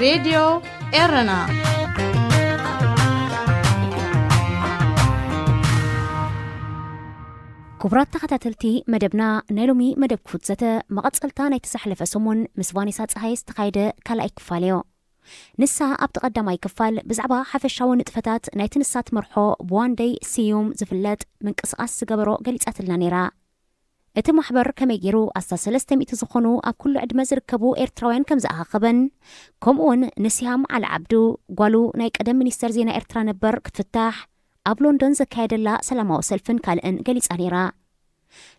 ሬድዮ ኤረና። ክቡራት ተኸታተልቲ መደብና፣ ናይ ሎሚ መደብ ክፉት ዘተ መቐጸልታ ናይቲ ዝሓለፈ ሰሙን ምስ ቫኔሳ ጸሃየ ዝተኻየደ ካልኣይ ክፋል እዩ። ንሳ ኣብቲ ቀዳማይ ክፋል ብዛዕባ ሓፈሻዊ ንጥፈታት ናይቲ ንሳ ትመርሖ ብዋንደይ ስዩም ዝፍለጥ ምንቅስቓስ ዝገበሮ ገሊጻትልና ነይራ። እቲ ማሕበር ከመይ ገይሩ ኣስታት ሰለስተ ሚእቲ ዝኾኑ ኣብ ኩሉ ዕድመ ዝርከቡ ኤርትራውያን ከም ዝኣኻኸበን፣ ከምኡውን ንሲሃም ዓሊ ዓብዱ፣ ጓሉ ናይ ቀደም ሚኒስተር ዜና ኤርትራ ነበር ክትፍታሕ ኣብ ሎንዶን ዘካየደላ ሰላማዊ ሰልፍን ካልእን ገሊጻ ነይራ።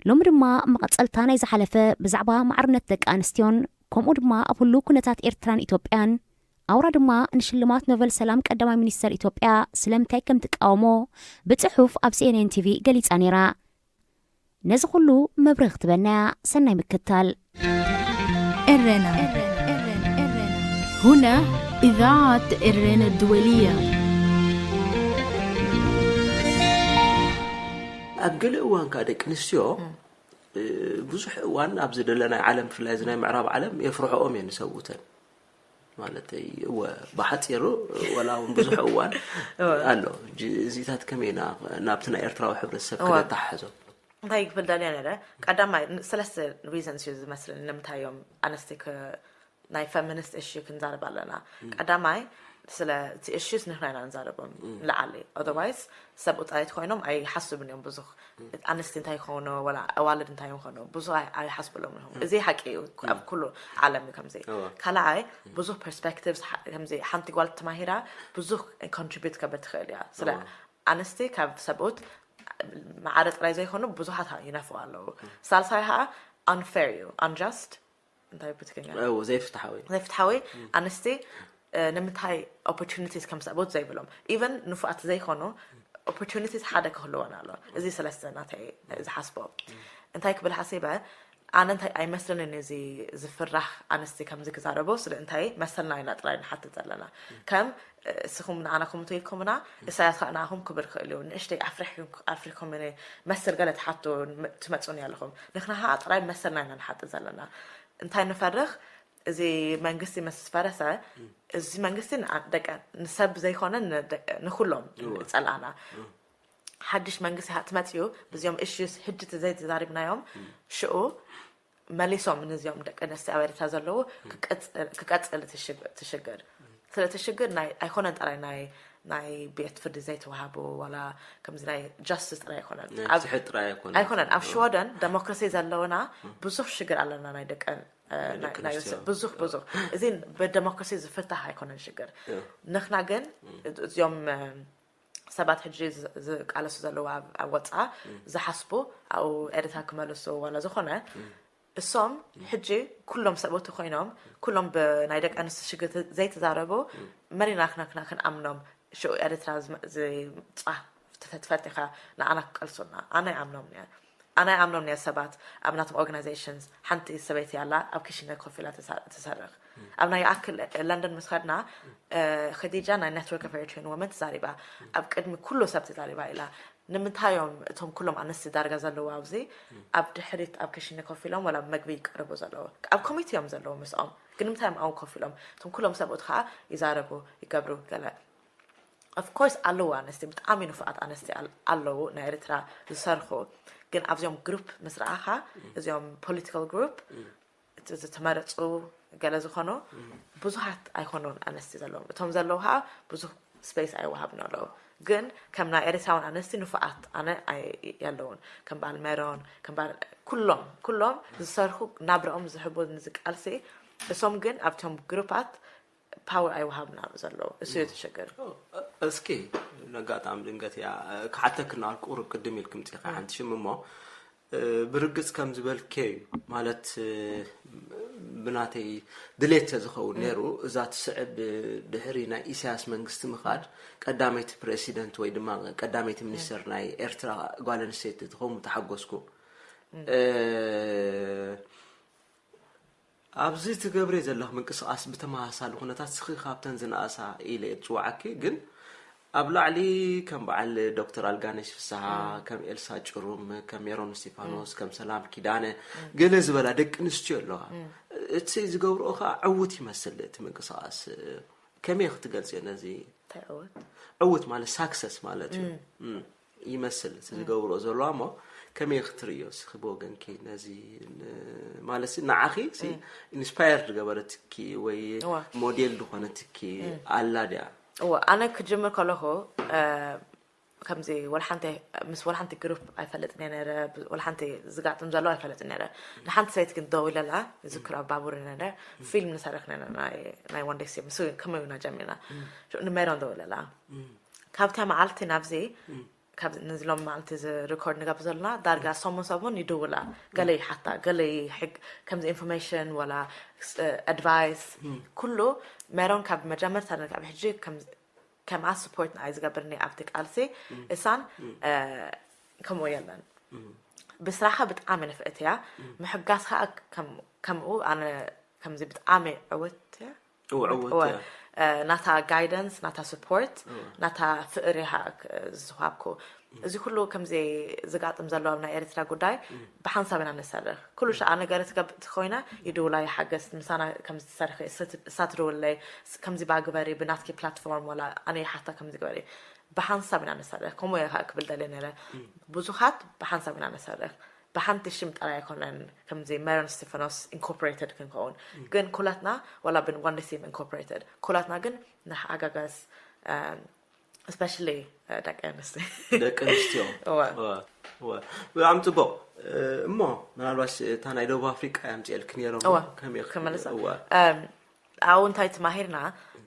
ሎሚ ድማ መቐጸልታ ናይ ዝሓለፈ ብዛዕባ ማዕርነት ደቂ ኣንስትዮን ከምኡ ድማ ኣብ ህሉው ኩነታት ኤርትራን ኢትዮጵያን፣ ኣውራ ድማ ንሽልማት ኖቨል ሰላም ቀዳማይ ሚኒስተር ኢትዮጵያ ስለምንታይ ከም ትቃወሞ ብጽሑፍ ኣብ ሲ ኤን ኤን ቲ ቪ ገሊጻ ነይራ። ነዚ ኩሉ መብርህ ክትበናያ ሰናይ ምክታል። ኤረና። هنا إذاعة إرينا الدولية. ኣብ ገለ እዋን ከዓ ደቂ ኣንስትዮ እ፣ ብዙሕ እዋን ኣብዚ ዘለናይ ዓለም፣ ብፍላይ እዚ ናይ ምዕራብ ዓለም፣ የፍርሕኦም እየን ሰብኡተን። ማለተይ እወ፣ ብሓፂሩ፣ ወላ እውን ብዙሕ እዋን ኣሎ። ሕጂ እዚታት ከመይ ኢና ናብቲ ናይ ኤርትራዊ ሕብረተሰብ እወ። ክነተሓሕዞ? እንታይ ክብል ደልየ ነይረ፣ ቀዳማይ ን- ሰለስተ ሪዘንስ እዩ ዝመስለኒ ንምንታይ እዮም ኣንስቲ ክ- ናይ ፌሚኒስት እሹ ክንዛረብ ኣለና። ቀዳማይ ስለ እቲ እሹስ ንሕና ኢና ንዛረቦም ንላዓሊ። ኦደርዋይስ ሰብኡት ጥራይ ተኮይኖም ኣይሓስቡን እዮም ብዙሕ። ኣንስቲ እንታይ ይኾኑ ወላ ኣዋልድ እንታይ ይኾኑ ብዙሕ ኣይ- ኣይሓስብሎም እዮም። እዚ ሓቂ እዩ ኣብ ኩሉ ዓለም እዩ ከምዚ። እወ። ካልኣይ ብዙሕ ፐርስፔክቲቭስ ሓ- ከምዚ ሓንቲ ጓል ተማሂራ ብዙሕ ኮንትሪቢዩት ከበት ትኽእል እያ። ስለ እወ። ኣንስቲ ካብ ሰብኡት ማዕረ ጥራይ ዘይኮኑ ብዙሓት ይነፍቑ ኣለዉ። ሳልሳይ ከዓ ኣንፌር እዩ፣ ኣንጃስት እንታይ ብትግርኛ? እዎ፣ ዘይፍትሓዊ። ዘይፍትሓዊ ኣንስቲ እ፣ ንምንታይ ኦፖርቹኒቲስ ከም ሰብኡት ዘይብሎም ኢቨን ንፉዓት ዘይኮኑ ኦፖርቹኒቲስ ሓደ ክህልወን ኣሎ። እዚ ሰለስተ ናተይ ዝሓስቦ እንታይ ክብል ሓሲበ ኣነ እንታይ ኣይመስለንን እዚ ዝፍራሕ ኣንስቲ ከምዚ ክዛረቦ ስለ እንታይ መሰልና ኢና ጥራይ ንሓትት ዘለና ከም እ፣ እስኹም ንዓና ከምኡ ኢልኩምና እሳያስ ከዓ ንዓኹም ክብል ክእል እዩ ንእሽተይ ኣፍሪሕኩም ኣፍሪኩም እኔ መስል ገለ ትሓቱ ትመፁኒ ኣለኹም ንሕና ከዓ ጥራይ መሰልና ኢና ንሓትት ዘለና እንታይ ንፈርኽ እዚ መንግስቲ ምስ ፈረሰ እዚ መንግስቲ ንዓ- ደቀ ንሰብ ዘይኮነ ንደቀ- ንኩሎም እወ። ጸላእና ሓድሽ መንግስቲ ሃ- ትመጽኡ ብዚኦም እሽስ ህጂ ዘይተዛሪብናዮም ሽኡ መሊሶም ንዚኦም ደቂ ኣንስትዮ ኣብ ኤርትራ ዘለዉ ክቀጽ- ክቀጽል እቲ ሽግ- እቲ ሽግር ስለቲ ሽግር ናይ ኣይኮነን ጥራይ ናይ ናይ ቤት ፍርዲ ዘይተዋሃቡ ዋላ ከምዚ ናይ ጃስትስ ጥራይ ኣይኮነን ናይ ኣብ- ፍትሒ ጥራይ ኣይኮነን። ኣይኮነን ኣብ ሽወደን ደሞክራሲ ዘለውና ብዙሕ ሽግር ኣለና ናይ ደቀን እ፣ ናይ- ደቂ ናይ ኣንስትዮ። ብዙሕ ብዙሕ እዚ ብደሞክራሲ ዝፍታሕ ኣይኮነን ሽግር ንሕና ግን እዚኦም እ፣ ሰባት ሕጂ ዝ- ዝቃለሱ ዘለዉ ኣብ ኣብ ወፃ ዝሓስቡ ኣብኡ ኤርትራ ክመልሱ ዋላ ዝኾነ እሶም ሕጂ ኩሎም ሰብኡት ኮይኖም ኩሎም ብናይ ደቂ ኣንስትዮ ሽግር ዘይተዛረቡ መሪና ክነክና ክንኣምኖም ሽኡ ኤርትራ ዝመ- ዝፃ ተፈትፈት ኢኻ ንኣና ክቀልሱና ኣነ ይኣምኖም እየ ኣነ ይኣምኖም እየ ሰባት ኣብ ናቶም ኦርጋናይዜሽንስ ሓንቲ ሰበይቲ ኣላ ኣብ ክሽነ ኮፍ ኢላ ትሳ- ትሰርሕ ኣብ ናይ ኣክል ለንደን ምስ ኸድና እ፣ ኸዲጃ ናይ ኔትወርክ ኦፍ ኤሪትሪያን ወመን ተዛሪባ ኣብ ቅድሚ ኩሉ ሰብ ተዛሪባ ኢላ ንምንታይ እዮም እቶም ኩሎም ኣንስቲ ዳርጋ ዘለዉ ኣብዚ ኣብ ድሕሪት ኣብ ክሽነ ኮፍ ኢሎም ወላ መግቢ ይቀርቡ ዘለዉ ኣብ ኮሚቴ እዮም ዘለዉ ምስኦም ግን ንምንታይ እዮም ኣብኡ ኮፍ ኢሎም እቶም ኩሎም ሰብኡት ከዓ ይዛረቡ ይገብሩ ገለ ኦፍኮርስ ኣለዉ ኣንስቲ ብጣዕሚ ንፉዓት ኣንስቲ ኣል- ኣለዉ ናይ ኤርትራ ዝሰርሑ ግን ኣብዚኦም ግሩፕ ምስ ረኣኻ እዚኦም ፖለቲካል ግሩፕ እቲ ዝተመረፁ ገለ ዝኾኑ ብዙሓት ኣይኮኑን ኣንስቲ ዘለዎም እቶም ዘለዉ ከዓ ብዙሕ ስፔስ ኣይወሃብን ኣለዉ ግን ከም ናይ ኤርትራውን ኣንስቲ ንፉዓት ኣነ ኣይ- የለውን ከም በዓል ሜሮን ከም በዓል ኩሎም ኩሎም ዝሰርሑ ናብረኦም ዝሕቡ ንዚ ቃልሲ እሶም ግን ኣብቶም ግሩፓት ፓወር ኣይወሃብና ዘለዉ እሱ እዩ ዝሽግር እስኪ ነጋጣሚ ድንገት እያ ክሓተክ እናበልኩ ቁሩብ ቅድም ኢልክ ምፂኻ ሓንቲ ሽም እሞ እ፣ ብርግፅ ከም ዝበልከ እዩ ማለት እ፣ ብናተይ ድሌት ተዝኸውን ነይሩ እዛ ትስዕብ ድሕሪ ናይ ኢሳያስ መንግስቲ ምኻድ ቀዳመይቲ ፕሬሲደንት ወይ ድማ ቀዳመይቲ ሚኒስተር ናይ ኤርትራ ጓል ኣንስተይቲ ትኸውን ተሓጎስኩ እ፣ ኣብዚ ትገብርዮ ዘለኺ ምንቅስቓስ ብተመሳሳሊ ኩነታት ስኺ ካብተን ዝነኣሳ ኢለ እየ ዝፅውዓኪ ግን ኣብ ላዕሊ ከም በዓል ዶክተር ኣልጋነሽ ፍስሃ ከም ኤልሳ ጭሩም ከም ሜሮን እስቲፋኖስ ከም ሰላም ኪዳነ ገለ ዝበላ ደቂ ኣንስትዮ ኣለዋ እቲ ዝገብርኦ ከዓ ዕውት ይመስል እቲ ምንቅስቃስ። ከመይ ክትገልጽዮ ነዚ? እንታይ ዕወት? ዕውት ማለት ሳክሰስ ማለት እዩ። እም፣ ይመስል እቲ ዝገብርኦ ዘለዋ እሞ፣ ከመይ ክትርእዮ እስኺ ብወገንኪ ነዚ ን- ማለት ንዓኺ ኢንስፓየር ዝገበረትኪ ወይ እዋ። ሞዴል ዝኾነትኪ ኣላ ድያ? እወ፣ ኣነ ክጅምር ከለኹ እ፣ ከምዚ ወላ ሓንቲ ምስ ወላ ሓንቲ ግሩፕ ኣይፈልጥ ነረ፣ ወላ ሓንቲ ዝጋጥም ዘሎ ኣይፈልጥ ነረ። ንሓንቲ ሰበይቲ ግን ደው ኢለላ ዝክራ ባቡር ነረ፣ ፊልም ንሰርሕ ነረ ናይ ናይ ወንደይ ሴ ምስ ከመይ ኢና ጀሚርና። ንሜሮን ደው ኢለላ ካብታ መዓልቲ ናብዚ ካብ ንዝሎም መዓልቲ ሪኮርድ ንገብር ዘለና ዳርጋ ሰሙን ሰሙን ይድውላ። ገለ ይሓታ፣ ገለ ሕግ ከምዚ ኢንፎርሜሽን ወላ ኣድቫይስ ኩሉ ሜሮን ካብ መጀመርታ ካብ ሕጂ ከምኣ ስፖርት ንዓይ ዝገብርኒ ኣብቲ ቃልሲ እሳን ከምኡ የለን። ብስራሓ ብጣዕሚ ንፍእት እያ። ምሕጋዝ ከዓ ከምኡ ኣነ ከምዚ ብጣዕሚ ዕውት እያ። እወ፣ ዕውት እወ፣ እያ። ናታ ጋይደንስ ናታ ስፖርት ናታ ፍቅሪ ዝሃብኩ እዚ ኩሉ ከምዚ ዝጋጥም ዘሎ ኣብ ናይ ኤርትራ ጉዳይ ብሓንሳብ ኢና ንሰርሕ። ኩሉ ሻዓ ነገር ትገብእ ኮይና ይድውላ ይሓገዝ ምሳና ከምዚ ትሰርሒ እሳ ትድውለይ ከምዚ ባግበሪ ብናትኪ ፕላትፎርም ወላ ኣነ ይሓታ ከምዚ ግበሪ ብሓንሳብ ኢና ንሰርሕ። ከምኡ እየ ከዓ ክብል ደልየ ነረ። ብዙኻት ብሓንሳብ ኢና ንሰርሕ። ብሓንቲ ሽም ጥራይ ኣይኮነን ከምዚ መረን ስቲፈኖስ ኢንኮርፖሬትድ ክንከውን ግን ኩላትና ዋላ ብን ዋንደሲም ኢንኮርፖሬትድ ኩላትና ግን ንሓጋጋዝ ስፔሻሊ ደቂ ኣንስትዮ ደቂ ኣንስትዮ እወ። እወ፣ እወ። ብጣዕሚ ፅቡቅ። እሞ ምናልባት እታ ናይ ደቡብ ኣፍሪቃ እያ ምፅኤልክ ነይሮም እወ። ከመይ ክመልሳ እወ። ኣብኡ እንታይ ተማሂርና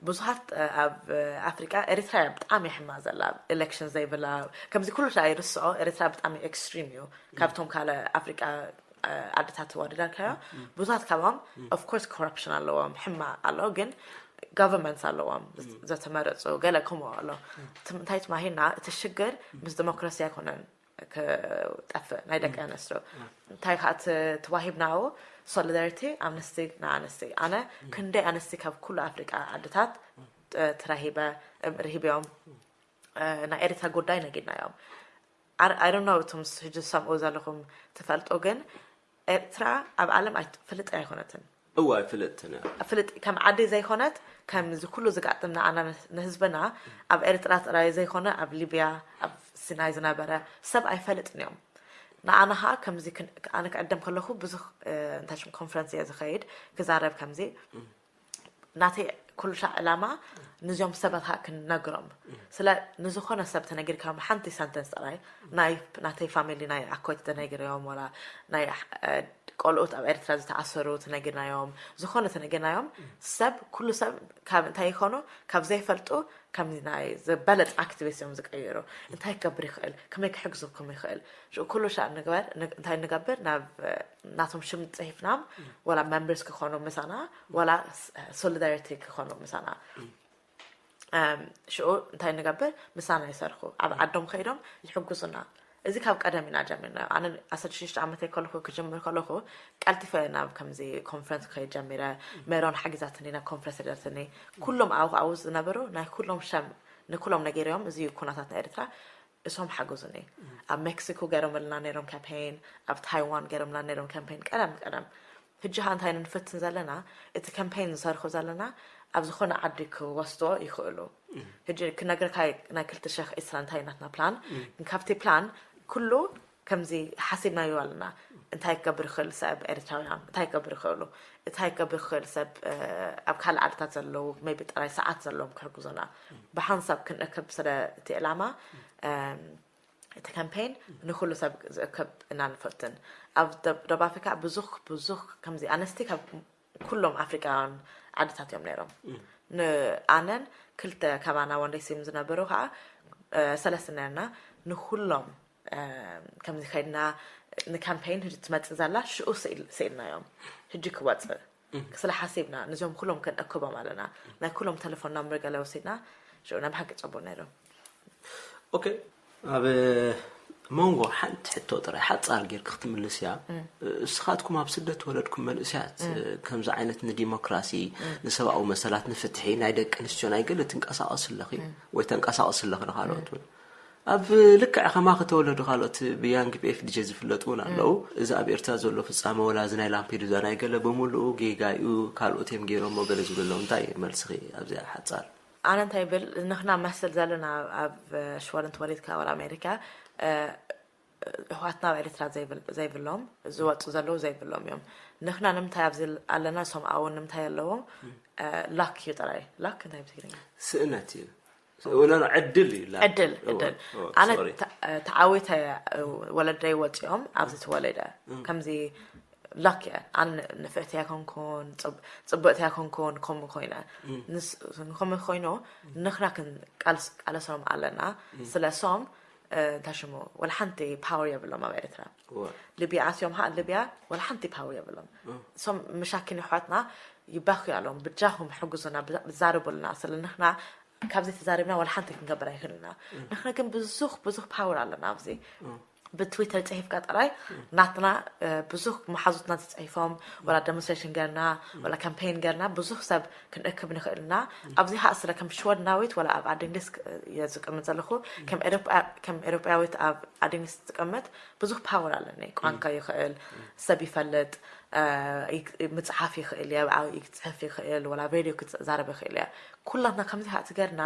ብዙሓት ኣብ ኣፍሪቃ ኤርትራ እያ ብጣዕሚ ሕማ ዘላ ኤሌክሽን ዘይብላ ከምዚ ኩሉ ሻ ይርስዖ ኤርትራ ብጣዕሚ ኤክስትሪም እዩ ካብቶም ካልእ ኣፍሪቃ ዓድታት ተዋዲዳካዮ ብዙሓት ካብኦም ኦፍኮርስ ኮረፕሽን ኣለዎም ሕማ ኣሎ ግን ጋቨርንመንት ኣለዎም ዘተመረፁ ገለ ከምኡ ኣሎ እንታይ ተማሂርና እቲ ሽግር ምስ ዲሞክራሲ ኣይኮነን ክጠፍእ ናይ ደቂ ኣነስትዮ እንታይ ከዓ ተዋሂብናዎ ሶሊዳሪቲ ኣምነስቲ ንኣነስቲ ኣነ ክንደይ ኣነስቲ ካብ ኩሉ ኣፍሪቃ ዓድታት ተራሂበ ርሂብዮም ናይ ኤርትራ ጉዳይ ነጊድናዮም ኣይ ዶንት ኖ እቶም ሕጂ ዝሰምዑ ዘለኹም ትፈልጡ ግን ኤርትራ ኣብ ዓለም ፍልጥ ኣይኮነትን እዋ ኣይፍልጥትን እያ። ፍልጥ ከም ዓዲ ዘይኮነት ከምዚ ኩሉ ዝጋጥም ንኣና ንህዝብና ኣብ ኤርትራ ጥራይ ዘይኮነ ኣብ ሊብያ ኣብ ሲናይ ዝነበረ ሰብ ኣይፈልጥን እዮም ንኣና ከዓ ከምዚ ኣነ ክዕደም ከለኹ ብዙሕ እንታይ ሽም ኮንፈረንስ እየ ዝኸይድ ክዛረብ ከምዚ ናተይ ኩሉ ሻዕ ዕላማ ንዚኦም ሰባት ከዓ ክንነግሮም ስለ ንዝኾነ ሰብ ተነጊርካዮም ሓንቲ ሰንተንስ ጥራይ ናይ ናተይ ፋሚሊ ናይ ኣኮት ተነጊርዮም ወላ ናይ ቆልኡት ኣብ ኤርትራ ዝተኣሰሩ ተነጊርናዮም ዝኾነ ተነጊርናዮም ሰብ ኩሉ ሰብ ካብ እንታይ ይኾኑ ካብ ዘይፈልጡ ከም ናይ ዝበለፅ ኣክቲቪስት እዮም ዝቀይሩ እንታይ ክገብር ይኽእል ከመይ ክሕግዝኩም ይኽእል ሽኡ ኩሉ ሻዕ ንግበር እንታይ ንገብር ናብ ናቶም ሽም ፅሒፍናም ወላ መንበርስ ክኾኑ ምሳና ወላ ሶሊዳሪቲ ክኾኑ ምሳና ሽኡ እንታይ ንገብር ምሳና ይሰርኹ ኣብ ዓዶም ከይዶም ይሕጉዙና እዚ ካብ ቀደም ኢና ጀሚርና ኣነ ዓሰርተ ሽዱሽተ ዓመተይ ከለኹ ክጅምር ከለኹ ቀልጢፈ ናብ ከምዚ ኮንፈረንስ ክኸይድ ጀሚረ ሜሮን ሓጊዛትኒ ናብ ኮንፈረንስ ሄደትኒ ኩሎም ኣብኡ ኣብኡ ዝነበሩ ናይ ኩሎም ሸም ንኩሎም ነጊረዮም እዚ ኩነታት ናይ ኤርትራ እሶም ሓገዙኒ ኣብ ሜክሲኮ ገይሮምልና ነይሮም ካምፔን ኣብ ታይዋን ገይሮምልና ነይሮም ካምፔን ቀደም ቀደም ሕጂ ኸ እንታይ ንንፍትን ዘለና እቲ ካምፔን ንሰርሑ ዘለና ኣብ ዝኾነ ዓዲ ክወስድዎ ይኽእሉ ሕጂ ክነግረካ ናይ ክልተ ሽሕ ዕስራ እንታይ ናትና ፕላን ግን ካብቲ ፕላን ኩሉ ከምዚ ሓሲብናዮ ኣለና እንታይ ክገብር ይኽእል ሰብ ኤርትራውያን እንታይ ክገብር ይኽእሉ እንታይ ክገብር ይኽእል ሰብ ኣብ ካልእ ዓድታት ዘለዉ maybe ጥራይ ሰዓት ዘለዎም ክሕግዙና ብሓንሳብ ክንእክብ ስለ እቲ ዕላማ እቲ ካምፔን ንኩሉ ሰብ ዝእክብ እና ንፈትን ኣብ ደቡብ ኣፍሪካ ብዙሕ ብዙሕ ከምዚ ኣነስቲ ካብ ኩሎም ኣፍሪካውያን ዓድታት እዮም ነይሮም ንኣነን ክልተ ካባና ወንደይ ሲም ዝነበሩ ከዓ ሰለስተ ነርና ንኩሎም ከምዚ ከይድና ንካምፔን ህጂ ትመፅእ ዘላ ሽኡ ስኢልናዮም ህጂ ክወፅእ ስለ ሓሲብና ነዚኦም ኩሎም ክንእክቦም ኣለና ናይ ኩሎም ተለፎን ናምበር ገለ ወሲድና ሽኡ ናይ ብሓቂ ፀቡቅ ነይሩ ኦኬ ኣብ መንጎ ሓንቲ ሕቶ ጥራይ ሓፃር ጌርክ ክትምልስ እያ እስኻትኩም ኣብ ስደት ተወለድኩም መንእስያት ከምዚ ዓይነት ንዲሞክራሲ ንሰብኣዊ መሰላት ንፍትሒ ናይ ደቂ ኣንስትዮ ናይ ገለ ትንቀሳቀስ ኣለኺ ወይ ተንቀሳቀስ ኣለኺ ንካልኦት እውን ኣብ ልክዕ ከማኺ ተወለዱ ካልኦት ብያንግ ፒ ኤፍ ዲ ጄ ዝፍለጡ እውን ኣለዉ። እዚ ኣብ ኤርትራ ዘሎ ፍጻመ ወላ እዚ ናይ ላምፔዱዛ ናይ ገለ ብምሉኡ ጌጋ እዩ፣ ካልኦት እዮም ገይሮሞ ገለ ዝብሉ ኣለዉ። እንታይ እዩ መልስኺ ኣብዚኣ ሓጻር? ኣነ እንታይ ይብል፣ ንሕና መስል ዘለና ኣብ ሽወደን ተወሊድካ ወላ ኣሜሪካ፣ እ፣ ኣሕዋትና ኣብ ኤርትራ ዘይብል-፣ ዘይብሎም፣ ዝወጹ ዘለዉ ዘይብሎም እዮም። ንሕና ንምንታይ ኣብዚ ኣለና፣ እሶም ኣብኡ ንምንታይ ኣለዎም? እ፣ ላክ እዩ ጥራይ። ላክ እንታይ ብትግርኛ? ስእነት እዩ። ወላ ዕድል እዩ ላክ። ዕድል፣ እወ፣ ዕድል። እወ፣ ኣነ ሶሪ። ተ-፣ ተዓዊተ፣ ወለደይ ወጺኦም ኣብዚ ተወለደ። ከምዚ ላክ እየ። ኣነ ንፍዕቲ ኣይኮንኩን፣ ጽብ-፣ ጽብቕቲ ኣይኮንኩን፣ ከምኡ ኮይነ። ንስ-፣ ከምኡ ኮይኑ፣ ንሕና ክን-፣ ቃልስ-፣ ቃለሶም ኣለና። ስለ ሶም፣ እ፣ እንታይ ሽሙ፣ ወላ ሓንቲ ፓወር የብሎም ኣብ ኤርትራ። እወ። ሊብያ ኣትዮም ኸኣ፣ ሊብያ ወላ ሓንቲ ፓወር የብሎም። ሶም መሻኪን ኣሕዋትና ይባኽዩ ኣለዎም። ብጃኹም ሕጉዙና፣ ብዛ-፣ ብዛረቡልና። ስለ ንሕና ካብዚ ተዛሪብና ወላ ሓንቲ ክንገብር ኣይክእልና። ንሕና ግን ብዙኽ፣ ብዙኽ ፓወር ኣለና ኣብዚ። ብትዊተር ጽሒፍካ ጥራይ ናትና፣ እ፣ ብዙኽ መሓዙትና ተጽሒፎም፣ ወላ ደሞንስትሬሽን ገርና፣ ወላ ካምፔን ገርና፣ ብዙኽ ሰብ ክንእክብ ንኽእል ኢና። ኣብዚ ኸኣ ስለ ከም ሽወደናዊት ወላ ኣብ ዓዲ እንግሊዝ ክ-፣ እየ ዝቅመጥ ዘለኹ፣ ከም ኤሮጳ-፣ ከም ኤሮጳያዊት ኣብ ዓዲ እንግሊዝ ዝቅመጥ ብዙኽ ፓወር ኣለኒ። ቋንቋ ይኽእል፣ ሰብ ይፈልጥ፣ እ፣ ይግ-፣ ምጽሓፍ ይኽእል እየ፣ ብዓቢኡ ክጽሕፍ ይኽእል፣ ወላ ሬድዮ ክዛረብ ይኽእል እየ። ኩላትና ከምዚ ኸኣ ትገርና፣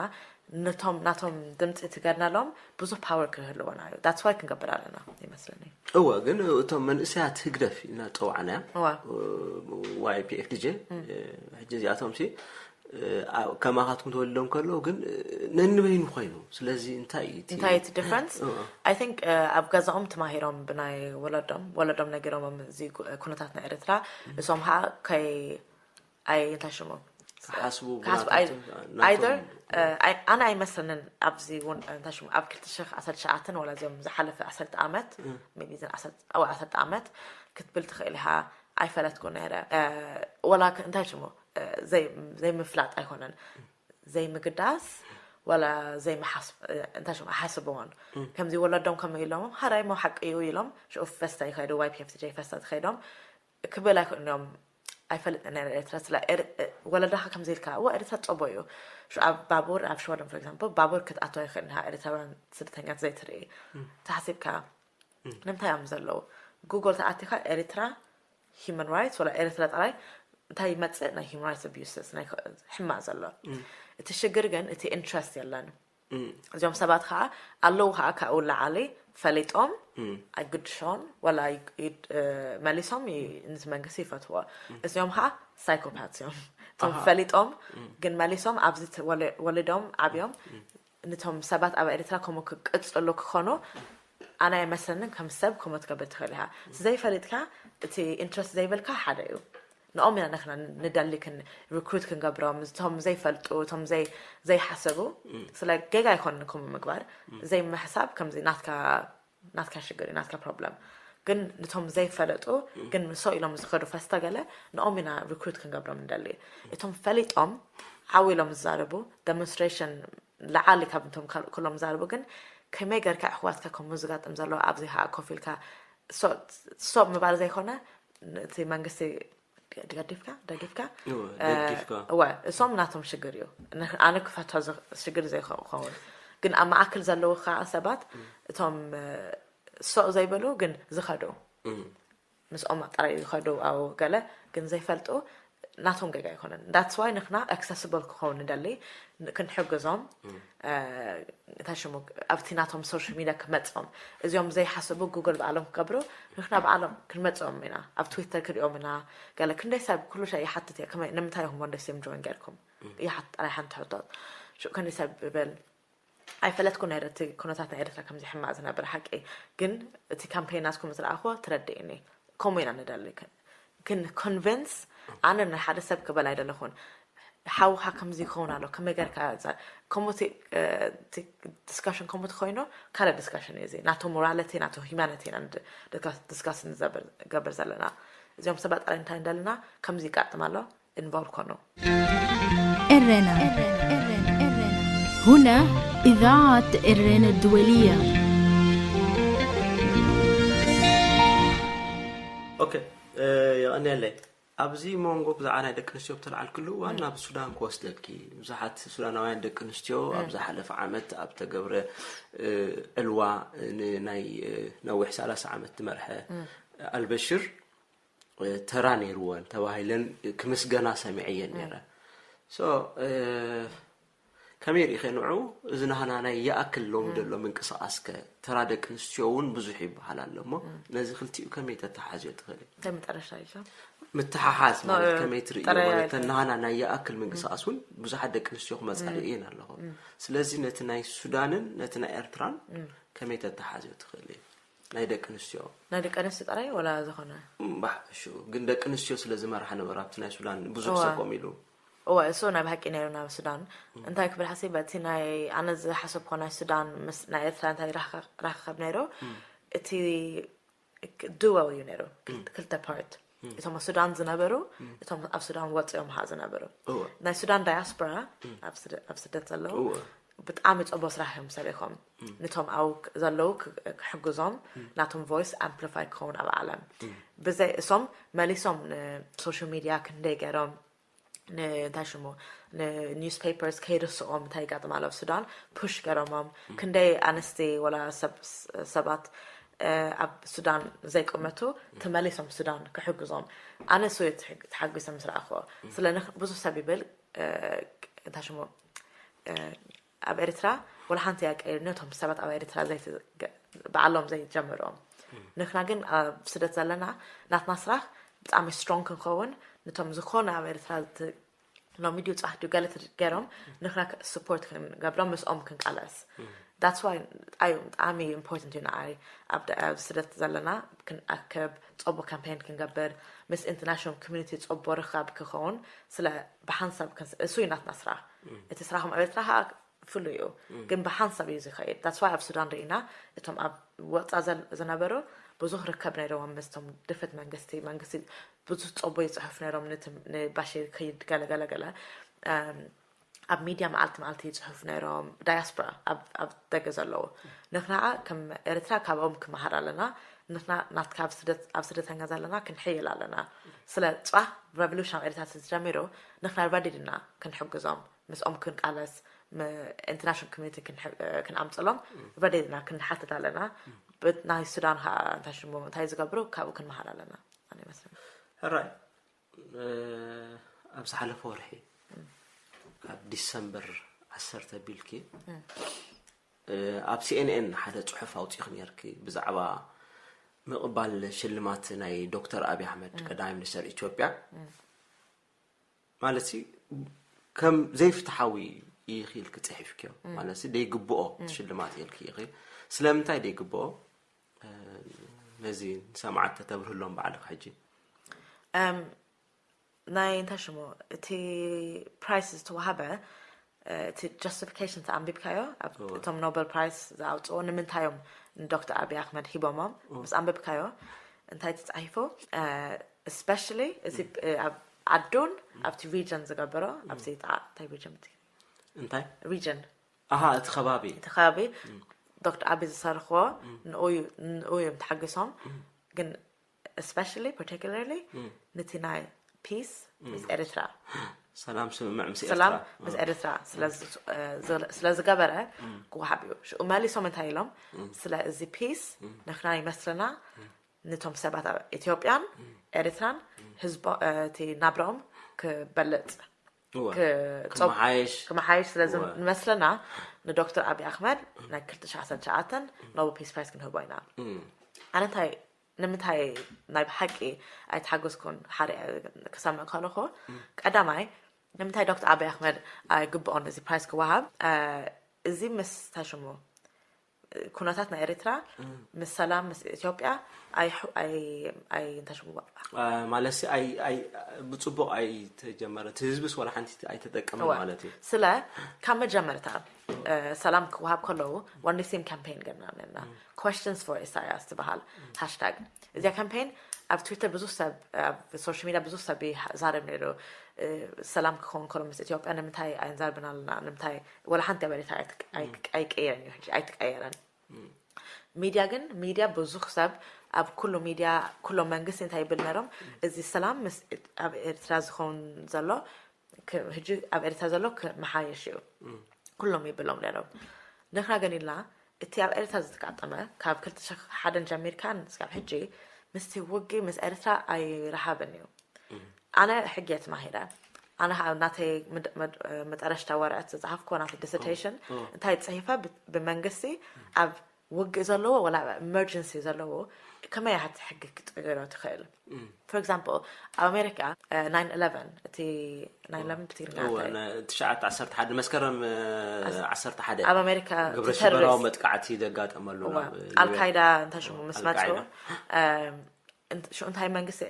ነቶም ናቶም ድምጺ ትገርናሎም ብዙሕ ፓወር ክህልወና እዩ። That's why ክንገብር ኣለና ይመስለኒ። እወ፣ ግን እቶም መንእሰያት ህግደፍ ኢና ጸውዓናያ። እወ። ዋይ ፒ ኤፍ ዲ ጄ፣ ሕጂ እዚኣቶም ሲ፣ እ፣ ኣ-፣ ከማኻትኩም ተወሊዶም ከለዉ ግን፣ እ፣ ነንበይኑ ኮይኑ። ስለዚ እንታይ እዩ እቲ እንታይ እቲ ዲፍረንስ? እወ። I think፣ እ፣ ኣብ ገዛኦም ተማሂሮም ብናይ ወለዶም፣ ወለዶም ነጊሮሞም እዚ ኩ-፣ ኩነታት ናይ ኤርትራ፣ እሶም ኸኣ ከይ-፣ ኣይ-፣ እንታይ ሽሙ? ክሓስቡ ክሓስቡ፣ ብናቶም ኣይ-፣ ተ-፣ ናቶም either፣ እ፣ ኣይ-፣ ኣነ ኣይመስለንን ኣብዚ እውን፣ እንታይ ሽሙ፣ ኣብ ክልተ ሽሕ ዓሰርተ ትሽዓተ ወላ እዚኦም ዝሓለፈ ዓሰርተ ዓመት፣ እ። maybe እዘን ዓሰርተ፣ ኣዎ፣ ዓሰርተ ዓመት ክትብል ትኽእል ኢኻ፣ ኣይፈለጥኩ ነይረ። እ፣ ወላ ክ-፣ እንታይ ሽሙ፣ እ፣ ዘይ-፣ ዘይምፍላጥ ኣይኮነን። ዘይምግዳስ፣ ወላ ዘይምሓስ-፣ እ፣ እንታይ ሽሙ፣ ኣይሓስብዎን። ከምዚ ወለዶም ከምኡ ኢሎሞም፣ ሓራይ እሞ ሓቂ እዩ ኢሎም፣ ሽዑ ፈስታ ይኸዱ፣ ዋይ ፒ ኤፍ ቲ ጄ ፈስታ ተኸይዶም፣ ክብል ኣይክእልን እዮም። ኣይፈልጥን ነይረ ኤርትራ፣ ስለ ኤር-፣ እ፣ ወለዳኻ ከምዚ ኢልካ፣ እወ፣ ኤርትራ ጸቦ እዩ። ሽዑ ኣብ ባቡር፣ ኣብ ሽወደን፣ for example፣ ባቡር ክትኣቱ ኣይክእልን ኢኻ፣ ኤርትራውያን ስደተኛታት ዘይትርኢ። ተሓሲብካ፣ ንምንታይ እዮም ዘለዉ? ጉግል ተኣቲኻ ኤርትራ ሂማን ራይትስ፣ ወላ ኤርትራ ጥራይ እንታይ ይመጽእ? ናይ ሂማን ራይትስ ኣቢዩስስ፣ ናይ ኸ-፣ ሕማቕ ዘሎ። እቲ ሽግር ግን እቲ ኢንትረስት የለን። እዚኦም ሰባት ኸኣ ኣለዉ ኸኣ ካብኡ ላዓሊ ፈሊጦም ኣይግድሾን፣ ወላ ይግ-፣ ይድ-፣ እ፣ መሊሶም ይ-፣ ነቲ መንግስቲ ይፈትዎ። እዚኦም ኸኣ ሳይኮፓትስ እዮም። እቶም ኣሃ። ፈሊጦም ግን መሊሶም ኣብዚ ተ-፣ ወለ-፣ ወሊዶም ዓብዮም ነቶም ሰባት ኣብ ኤርትራ ከምኡ ክቅጽሉ ክኾኑ ኣነ ኣይመስለንን። ከም ሰብ ከምኡ ትገብር ትኽእል ኢኻ። እቲ ዘይፈሊጥካ፣ እቲ ኢንትረስት ዘይብልካ ሓደ እዩ። ንኦም ኢና ንሕና ንደሊ ክን-፣ ሪክሩት ክንገብሮም፣ እቶም ዘይፈልጡ፣ እቶም ዘይ-፣ ዘይሓሰቡ። ስለ ጌጋ ኣይኮንን ከምኡ ምግባር። ዘይምሕሳብ ከምዚ ናትካ፣ ናትካ ሽግር እዩ፣ ናትካ ፕሮብለም። ግን ነቶም ዘይፈለጡ፣ ግን ሰው ኢሎም ዝኸዱ ፈስታ ገለ፣ ንኦም ኢና ሪክሩት ክንገብሮም ንደሊ። እቶም ፈሊጦም ዓው ኢሎም ዝዛረቡ፣ ደሞንስትሬሽን ላዓሊ ካብ እንቶም ካል-፣ ኩሎም ዝዛረቡ፣ ግን ከመይ ገርካ ኣሕዋትካ ከምኡ ዝጋጥም ዘሎ ኣብዚ ኸኣ ኮፍ ኢልካ ሶ-፣ ሶ ምባል ዘይኮነ፣ ነቲ መንግስቲ ገዲፍካ፣ ደጊፍካ፣ እወ፣ እ፣ ደጊፍካ። እወ፣ እሶም ናቶም ሽግር እዩ። ን-፣ ኣነ ክፈትሖ ዝ-፣ ሽግር ዘይኸውን። ግን ኣብ ማእከል ዘለዉ ኸኣ ሰባት፣ እቶም፣ እ፣ ሶ ዘይበሉ ግን ዝኸዱ። እም። ምስኦም ጥራይ ይኸዱ፣ ኣብ ገለ ግን ዘይፈልጡ ናቶም ጌጋ ኣይኮነን። That's why ንሕና ኣክሰስብል ክኸውን ንደሊ፣ ን-፣ ክንሕግዞም፣ እ፣ እንታይ ሽሙ፣ ኣብቲ ናቶም ሶሻል ሚድያ ክመጽኦም። እዚኦም ዘይሓስቡ ጉግል ባዕሎም ክገብሩ፣ ንሕና ባዕሎም ክንመጽኦም ኢና። ኣብ ትዊተር ክሪኦም ኢና። ገለ ክንደይ ሰብ ኩሉ ሻዕ ይሓትት እየ፣ ከመይ፣ ንምንታይ ኢኹም ወንደይ ሴም ጆይን ጌርኩም? ይሓት-፣ ጥራይ ሓንቲ ሕቶ። ሽዑ ክንደይ ሰብ ይብል፣ ኣይፈለጥኩ ነይረ እቲ ኩነታት ናይ ኤርትራ ከምዚ ሕማቕ ዝነብር ሓቂ። ግን እቲ ካምፔን ናትኩም ምስ ረኣኽዎ ተረዲእኒ። ከምኡ ኢና ንደሊ። ክን-፣ ክን ኮንቪንስ ኣነ ንሓደ ሰብ ክበል ኣይደለኹን። ሓውኻ ከምዚ ይኸውን ኣሎ፣ ከመይ ጌርካ እዛ-፣ ከምኡ እቲ፣ እ፣ እቲ ዲስካሽን ከምኡ ተኾይኑ፣ ካልእ ዲስካሽን እዩ እዚ። ናቶ ሞራሊቲ፣ ናቶ ሂማኒቲ ኢና ንድ-፣ ዲስካስ፣ ዲስካስ ንዘብር-፣ ገብር ዘለና። እዚኦም ሰባት ጥራይ እንታይ እንደልና፣ ከምዚ ይጋጥም ኣሎ፣ ኢንቮልቭ ኮኑ። ኤረና። هنا إذاعة إرينا الدولية. ኦኬ፣ እ፣ የቐንየለይ። ኣብዚ መንጎ ብዛዕባ ናይ ደቂ ኣንስትዮ ብተልዓልክሉ እዋን ናብ ሱዳን ክወስደኪ። ብዙሓት ሱዳናውያን ደቂ ኣንስትዮ ኣብ ዝሓለፈ ዓመት ኣብ ተገብረ ዕልዋ ንናይ ነዊሕ ሰላሳ ዓመት ዝመርሐ ኣልበሽር ተራ ነይርወን ተባሂለን ክምስገና ሰሚዐየን ነይረ። ከመይ ርኢኸ ንዑ? እዚ ናህና ናይ ይኣክል ሎሚ ዘሎ ምንቅስቃስከ? ተራ ደቂ ኣንስትዮ እውን ብዙሕ ይበሃል ኣሎ እሞ ነዚ ክልቲኡ ከመይ ተተሓዝዮ ትኽእል? እንታይ መጠረሻ ኢልካ? ምትሓሓዝ ማለት ከመይ ትርእዮ ማለት ናህና ናይ ይኣክል ምንቅስቃስ እውን ብዙሓት ደቂ ኣንስትዮ ክመፃ ርእየን ኣለኹ። ስለዚ ነቲ ናይ ሱዳንን ነቲ ናይ ኤርትራን ከመይ ተተሓዝዮ ትኽእል? ናይ ደቂ ኣንስትዮ ናይ ደቂ ኣንስትዮ ጥራይ ወላ ዝኾነ? ባሕ እሹ ግን ደቂ ኣንስትዮ ስለ ዝመርሓ ነበር ኣብቲ ናይ ሱዳን ብዙሕ ሰብ ኮም ኢሉ። እወ እሱ ናይ ብሓቂ ነይሩ ናብ ሱዳን። እንታይ ክብል ሓሲብ በቲ ናይ ኣነ ዝሓሰብኮ ናይ ሱዳን ምስ ናይ ኤርትራ እንታይ ራኸብ ነይሩ? እቲ ድወው እዩ ነይሩ። ክልተ ፓርት እቶም ኣብ ሱዳን ዝነበሩ እቶም ኣብ ሱዳን ወፅኦም ሃ ዝነበሩ ናይ ሱዳን ዳያስፖራ ኣብ ስደት ዘለዉ ብጣዕሚ ፅቡቅ ስራሕ እዮም ሰሪሖም። ንቶም ኣብኡ ዘለዉ ክሕግዞም ናቶም ቮይስ ኣምፕሊፋይ ክኸውን ኣብ ዓለም ብዘይ እሶም መሊሶም ንሶሻል ሚድያ ክንደይ ገይሮም እንታይ ሽሙ ንኒውስፔፐርስ ከይርስኦም እንታይ ይጋጥም ኣሎ ኣብ ሱዳን ፑሽ ገይሮሞም ክንደይ ኣንስቲ ወላ ሰባት ኣብ ሱዳን ዘይቀመቱ ተመሊሶም ሱዳን ክሕግዞም ኣነ እሱ ተሓጒሰ ምስ ረኣኽዎ ስለ ብዙሕ ሰብ ይብል እንታይ ሽሙ ኣብ ኤርትራ ወላ ሓንቲ እያ ቀይር ነቶም ሰባት ኣብ ኤርትራ በዓሎም ዘይጀመርኦም ንሕና ግን ኣብ ስደት ዘለና ናትና ስራሕ ብጣዕሚ ስትሮንግ ክንኸውን ነቶም ዝኾነ ኣብ ኤርትራ ሎሚ ድዩ ጻሕ ድዩ ገለ ገይሮም ንሕና ስፖርት ክንገብሮም ምስኦም ክንቃለስ that's why ኣዩ ብጣዕሚ ኢምፖርታንት እዩ ንዓይ ኣብ ስደት ዘለና ክንኣክብ ጽቡቅ ካምፔን ክንገብር ምስ ኢንተርናሽናል ኮሚኒቲ ጽቡቅ ርኻብ ክኸውን ስለ ብሓንሳብ እሱ እዩ ናትና ስራሕ እቲ ስራኹም ኣብ ኤርትራ ፍሉይ እዩ ግን ብሓንሳብ እዩ ዝኸይድ that's why ኣብ ሱዳን ርኢና እቶም ኣብ ወፃ ዝነበሩ ብዙሕ ርከብ ነይረዎም ምስቶም ድፍት መንግስቲ መንግስቲ ብዙሕ ፀቦ ይፅሑፍ ነይሮም ንባሽር ከይድ ገለ ገለ ገለ ኣብ ሚድያ መዓልቲ መዓልቲ ይፅሑፍ ነይሮም ዳያስፖራ ኣብ ደገ ዘለዉ ንሕና ከም ኤርትራ ካብኦም ክመሃር ኣለና ንሕና ናትካ ኣብ ስደተኛ ዘለና ክንሕይል ኣለና ስለ ፅባሕ ሬቮሉሽን ኣብ ኤርትራ ተጀሚሩ ንሕና ሬዲ ድና ክንሕግዞም ምስኦም ክንቃለስ international community ክንኣምፅሎም ሬዲ ድና ክንሓትት ኣለና ናይ ሱዳን ከዓ እንታይ ሽሙ እንታይ ዝገብሩ ካብኡ ክንመሃር ኣለና ይመስለኒ ሕራይ ኣብ ዝሓለፈ ወርሒ ኣብ ዲሰምበር ዓሰርተ ቢልኪ ኣብ ሲኤንኤን ሓደ ፅሑፍ ኣውፂእኺ ነርኪ ብዛዕባ ምቕባል ሽልማት ናይ ዶክተር ኣብይ ኣሕመድ ቀዳማይ ሚኒስተር ኢትዮጵያ ማለት ከም ዘይፍትሓዊ ኢኺ ኢልኪ ፅሒፍክዮ ማለት ደይግብኦ ሽልማት ኢልኪ ኢኺ ስለምንታይ ደይግብኦ ነዚ ንሰማዕቲ ተብርህሎም ባዕልኺ ሕጂ ናይ እንታይ ሽሙ እቲ ፕራይስ ዝተዋሃበ እቲ ጀስቲፊኬሽን ተኣንቢብካዮ እቶም ኖበል ፕራይስ ዝኣውፅዎ ንምንታዮም ንዶክተር ኣብይ ኣሕመድ ሂቦሞም ምስ ኣንበብካዮ እንታይ ተፃሒፉ especially እዚ ኣብ ዓዱን ኣብቲ ሪጅን ዝገበሮ ኣብዚ እንታይ ሪጅን እንታይ ሪጅን ኣሃ እቲ ከባቢ እቲ ከባቢ ዶክተር ኣብይ ዝሰርሕዎ ንኡ እዮም ተሓጊሶም ግን especially particularly ነቲ ናይ ፒስ ምስ ኤርትራ ሰላም ስምምዕ ምስ ሰላም ኤርትራ ምስ ኤርትራ ስለ ዝገበረ ክወሃብ እዩ ሽኡ መሊሶም እንታይ ኢሎም ስለ እዚ ፒስ ንሕና ይመስለና ነቶም ሰባት ኣብ ኢትዮጵያን ኤርትራን ህዝቦ እቲ ናብራኦም ክበልጽ ክመሓየሽ ክመሓየሽ ስለ ዝመስለና ንዶክተር ኣብይ ኣሕመድ ናይ ክልተ ሽሕ ዓሰርተ ትሽዓተ ኖበል ፒስ ፕራይስ ክንህቦ ኢና ኣነ እንታይ ንምንታይ ናይ ብሓቂ ኣይተሓገዝኩን ሓደ ክሰምዕ ከለኹ ቀዳማይ ንምንታይ ዶክተር ኣብይ ኣሕመድ ኣይግብኦን እዚ ፕራይስ ክወሃብ እዚ ምስ ታሽሙ ኩነታት ናይ ኤርትራ ምስ ሰላም ምስ ኢትዮጵያ እንታይ ሽሙ ማለት ብፅቡቅ ኣይተጀመረ እቲ ህዝብስ ዋላ ሓንቲ ኣይተጠቀመ ማለት እዩ ስለ ካብ መጀመርታ ሰላም ክወሃብ ከለዉ one the same campaign ገርና ነና questions for ኢሳያስ ትበሃል ሃሽታግ እዚኣ ካምፔን ኣብ ትዊተር ብዙሕ ሰብ ኣብ ሶሻል ሚድያ ብዙሕ ሰብ ይዛረብ ነይሩ ሰላም ክኸውን ከሎ ምስ ኢትዮጵያ ንምንታይ ኣይንዛርብን ኣለና ንምንታይ ወላ ሓንቲ ኣብ ኤርትራ ኣይቀየረን እዩ ኣይትቀየረን ሚድያ ግን ሚድያ ብዙሕ ሰብ ኣብ ኩሉ ሚድያ ኩሎም መንግስቲ እንታይ ይብል ነይሮም? እዚ ሰላም ምስ ኣብ ኤርትራ ዝኸውን ዘሎ ክ- ሕጂ ኣብ ኤርትራ ዘሎ ክመሓየሽ እዩ ኩሎም ይብሎም ነይሮም። ንሕና ግን ኢልና እቲ ኣብ ኤርትራ ዝተጋጠመ ካብ ክልተ ሽሕ ሓደን ጀሚርካ እስካብ ሕጂ ምስቲ ውጊ ምስ ኤርትራ ኣይረሃብን እዩ። ኣነ ሕጊ እየ ተማሂረ። ኣነ ኸዓ ናተይ ምድ- መድ- መጠረሽታ ወረቐት ዝፀሓፍኩዎ ናተይ ዲሰርቴሽን እንታይ ፅሒፈ ብ- ብመንግስቲ ኣብ ውግእ ዘለዎ ወላ ኢመርጀንሲ ዘለዎ ከመይ ኢኻ እቲ ሕጊ ክትቅይሮ ትኽእል? For example ኣብ ኣሜሪካ ናይን ኢለቨን እቲ ናይን ኢለቨን ብትግርኛ እንታይ እዩ? ትሽዓተ ዓሰርተ ሓደ መስከረም ዓሰርተ ሓደ ኣብ ኣሜሪካ ግብረ ሽበራዊ መጥቃዕቲ ዘጋጠመሉ ናብ ኣልካይዳ እንታይ ሽሙ ምስ መፁ ሽኡ እንታይ መንግስቲ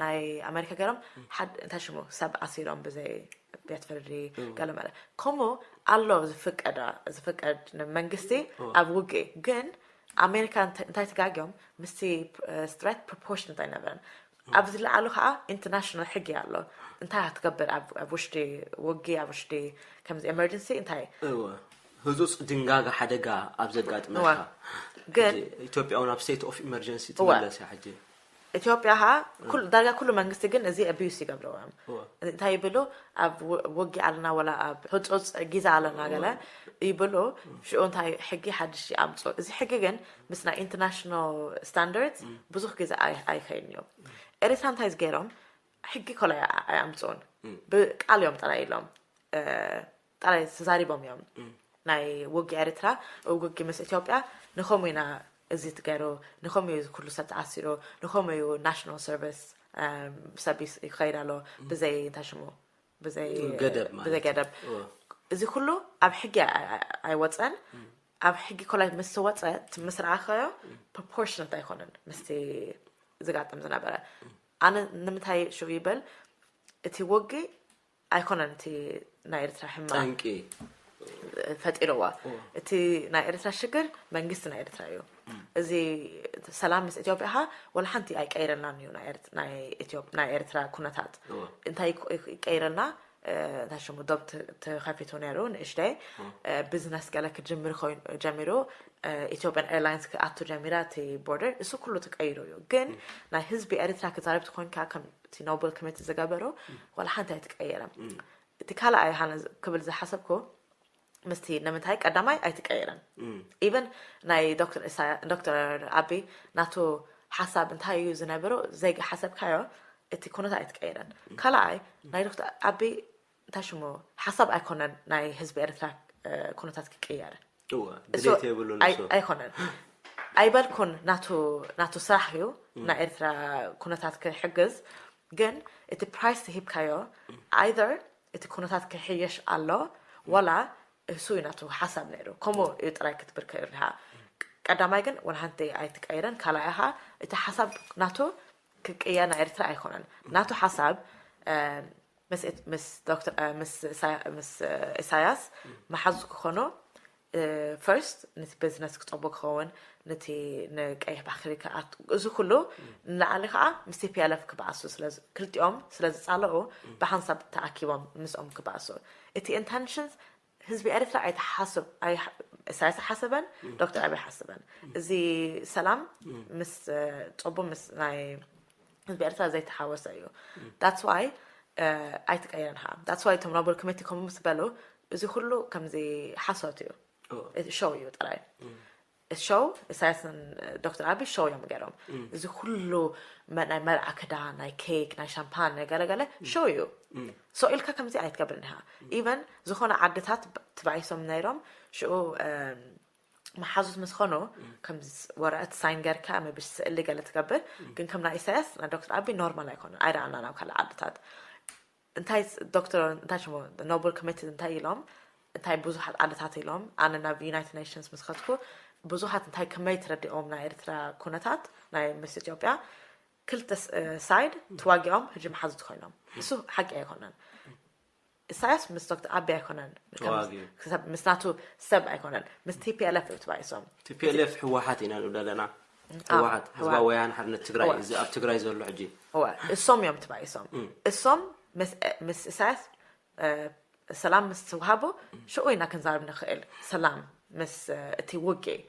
ናይ ኣሜሪካ ገይሮም ሓደ እንታይ ሽሙ ሰብ ኣሲሮም ብዘይ ቤት ፍርዲ ገለ ማለት ከምኡ ኣሎ ዝፍቀድ ዝፍቀድ መንግስቲ ኣብ ውግእ ግን ኣሜሪካ እንታይ ተጋግዮም ምስቲ threat proportionate ኣይነበረን ኣብዚ ዝለዓሉ ከዓ ኢንተርናሽናል ሕጊ ኣሎ እንታይ ክትገብር ኣብ ውሽጢ ውጊ ኣብ ውሽጢ ከምዚ ኤመርጀንሲ እንታይ ህፁፅ ድንጋጋ ሓደጋ ኣብ ዘጋጥመካ ግን ኢትዮጵያ እውን ኣብ state of emergency ትመለስ እያ ሕጂ ኢትዮጵያ ካ ዳርጋ ኩሉ መንግስቲ ግን እዚ abuse ይገብርዎ እዮም እንታይ ይብሉ ኣብ ውጊ ኣለና ወላ ኣብ ህፁፅ ጊዛ ኣለና ገለ ይብሉ ሽኡ እንታይ ሕጊ ሓድሽ ይኣምፁ እዚ ሕጊ ግን ምስ ናይ international standards ብዙሕ ግዜ ኣይኸይን እዮም ኤርትራ እንታይ ዝገይሮም ሕጊ ኮላይ ኣይኣምፅኡን ብቃል እዮም ጥራይ ኢሎም ጥራይ ተዛሪቦም እዮም ናይ ውጊ ኤርትራ ውጊ ምስ ኢትዮጵያ ንኸምኡ ኢና እዚ ትገይሩ ንኸምኡ እዩ ኩሉ ሰብ ተኣሲሩ ንኸምኡ እዩ national service ሰብ ይኸይድ ኣሎ ብዘይ እንታይ ሽሙ ብዘይ ገደብ ማለት ብዘይ ገደብ እዚ ኩሉ ኣብ ሕጊ ኣይወፀን ኣብ ሕጊ ኮላይ ምስ ወፀ ምስ ረኣኸዮ proportionate ኣይኮነን ምስቲ ዝጋጥም ዝነበረ ኣነ ንምንታይ ሽው ይብል እቲ ውጊ ኣይኮነን እቲ ናይ ኤርትራ ሕማቅ ጠንቂ ፈጢርዋ እቲ ናይ ኤርትራ ሽግር መንግስቲ ናይ ኤርትራ እዩ እዚ ሰላም ምስ ኢትዮጵያ ካ ወላ ሓንቲ ኣይቀይረናን እዩ ናይ ኤርት- ናይ ኢትዮ- ናይ ኤርትራ ኩነታት እንታይ ይቆ- ይቀይረና እንታይ ሽሙ ዶብ ተ- ተኸፊቱ ነይሩ ንእሽተይ ቢዝነስ ገለ ክጅምር ኮይኑ ጀሚሩ ኢትዮጵያን ኤርላይንስ ክኣቱ ጀሚራ እቲ ቦርደር እሱ ኩሉ ተቀይሩ እዩ ግን ናይ ህዝቢ ኤርትራ ክዛረብ ተኮንካ ከም እቲ ኖብል ኮሚቴ ዝገበሩ ዋላ ሓንቲ ኣይተቀየረም እቲ ካልኣይ ሃነ ክብል ዝሓሰብኩ ምስቲ ንምንታይ ቀዳማይ ኣይትቀይረን even ናይ ዶክተር ኢሳያ- ዶክተር ኣቢ ናቱ ሓሳብ እንታይ እዩ ዝነበሩ ዘይሓሰብካዮ እቲ ኩነታት ኣይትቀይረን ካልኣይ ናይ ዶክተር ኣቢ እንታይ ሽሙ ሓሳብ ኣይኮነን ናይ ህዝቢ ኤርትራ ኩነታት ክቅየር እወ ድሌት የብሉን ኣይ- እሱ ኣይኮነን ኣይበልኩን ናቱ ናቱ ስራሕ እዩ ናይ ኤርትራ ኩነታት ክሕግዝ ግን እቲ ፕራይስ ተሂብካዮ either እቲ ኩነታት ክሕየሽ ኣሎ ወላ እሱ እዩ ናቱ ሓሳብ ነይሩ ከምኡ እዩ ጥራይ ክትብል ከይርሃ ቀዳማይ ግን ወላ ሓንቲ ኣይትቀይረን ካልኣይ ኻ እቲ ሓሳብ ናቱ ክቅየር ናይ ኤርትራ ኣይኮነን ናቱ ሓሳብ ምስ ምስ ዶክተር ምስ ኢሳያስ መሓዙ ክኾኖ ፈርስት ነቲ ቢዝነስ ክፀቦ ክኸውን ነቲ ንቀይሕ ባሕሪ ክኣት እዚ ኩሉ ንላዕሊ ከዓ ምስ ቲፒኤልኤፍ ክበኣሱ ክልቲኦም ስለ ዝፃለኡ ብሓንሳብ ተኣኪቦም ምስኦም ክበኣሱ እቲ ኢንተንሽንስ ህዝቢ ኤርትራ ኣይተሓስብ ኢሳያስ ሓሰበን ዶክተር ኣብይ ሓስበን እዚ ሰላም ምስ ፀቡ ምስ ናይ ህዝቢ ኤርትራ ዘይተሓወሰ እዩ that's why ኣይትቀየርን ካ that's why እቶም ኖብል ኮሚቴ ከምኡ ምስ በሉ እዚ ኩሉ ከምዚ ሓሶት እዩ ሾው እዩ ጥራይ ሾው ኢሳያስን ዶክተር ኣቢ ሾው እዮም ገይሮም እዚ ኩሉ ናይ መርዓ ክዳን ናይ ኬክ ናይ ሻምፓን ናይ ገለገለ ሾው እዩ ሶ ኢልካ ከምዚ ኣይትገብርን ኢኻ ኢቨን ዝኾነ ዓድታት ትባኢሶም ነይሮም ሽኡ መሓዙት ምስ ኾኑ ከም ወረቀት ሳይን ገርካ መብሽ ስእሊ ገለ ትገብር ግን ከም ናይ ኢሳያስ ናይ ዶክተር ኣቢ ኖርማል ኣይኮነ ኣይረኣና ናብ ካልእ ዓድታት እንታይ ዶክተር እንታይ ሽሞ ኖብል ኮሚቴ እንታይ ኢሎም እንታይ ብዙሓት ዓድታት ኢሎም ኣነ ናብ ዩናይትድ ኔሽንስ ምስ ከትኩ ብዙሓት እንታይ ከመይ ትረዲኦም ናይ ኤርትራ ኩነታት ናይ ምስ ኢትዮጵያ ክልተ ሳይድ ተዋጊኦም ሕጂ መሓዙት ኮይኖም እሱ ሓቂ ኣይኮነን ኢሳያስ ምስ ዶክተር ኣቢ ኣይኮነን ምስ ናቱ ሰብ ኣይኮነን ምስ ቲፒኤልኤፍ እዩ ተባኢሶም ቲፒኤልኤፍ ህወሓት ኢና ንብል ኣለና ህወሓት ህዝባዊ ወያነ ሓርነት ትግራይ እዚ ኣብ ትግራይ ዘሎ ሕጂ እሶም እዮም ተባኢሶም እሶም ምስ ኢሳያስ ሰላም ምስ ትውሃቦ ሽኡ ኢና ክንዛረብ ንኽእል ሰላም ምስ እቲ ውግእ።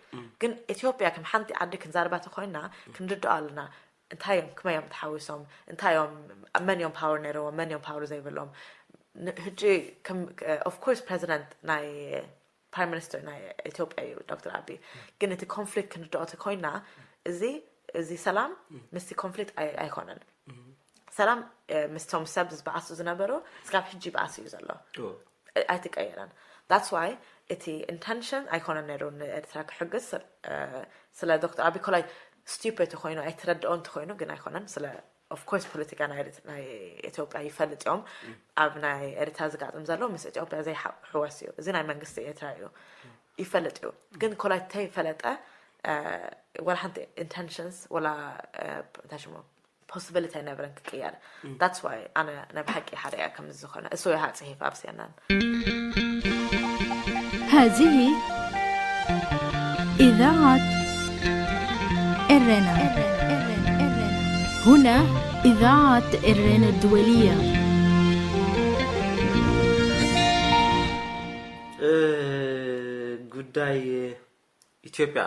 ግን ኢትዮጵያ ከም ሓንቲ ዓዲ ክንዛርባ ተኮይና ክንርድኦ ኣለና። እንታይ እዮም፣ ከመይ እዮም ተሓዊሶም፣ እንታይ እዮም፣ መን እዮም ፓወር ነይርዎም፣ መን እዮም ፓወር ዘይብሎም። ሕጂ ኦፍኮርስ ፕሬዚደንት ናይ ፕራይም ሚኒስተር ናይ ኢትዮጵያ እዩ ዶክተር ኣቢ። ግን እቲ ኮንፍሊክት ክንርድኦ ተኮይና እዚ እዚ ሰላም ምስቲ ኮንፍሊክት ኣይኮነን። ሰላም ምስቶም ሰብ ዝበኣሱ ዝነበሩ ስጋብ ሕጂ ይበኣስ እዩ ዘሎ። ኣይተቀየረን። That's why እቲ ኢንተንሽን ኣይኮነን ነይሩ ንኤርትራ ክሕግዝ። ስለ ዶክተር ኣቢ ኮላይ ስቱፒድ ተኮይኑ ኣይትረድኦ እንተኮይኑ ግን ኣይኮነን። ስለ ኦፍኮርስ ፖለቲካ ናይ ኢትዮጵያ ይፈልጥ እዮም። ኣብ ናይ ኤርትራ ዝጋጥም ዘሎ ምስ ኢትዮጵያ ዘይሕወስ እዩ። እዚ ናይ መንግስቲ ኤርትራ እዩ ይፈልጥ እዩ። ግን ኮላይ ተይፈለጠ ወላ ሓንቲ ኢንተንሽንስ ወላ እንታይ ሽሙ ፖስቢሊቲ ኣይነበረን ክቅየር። That's why ኣነ ናይ ብሓቂ ሓደ እያ ከምዚ ዝኾነ እሱ ይሃ ጽሒፍ ኣብ ሲኤንኤን። هذه إذاعة إرنا. هنا إذاعة إرنا الدولية. ጉዳይ ኢትዮጵያ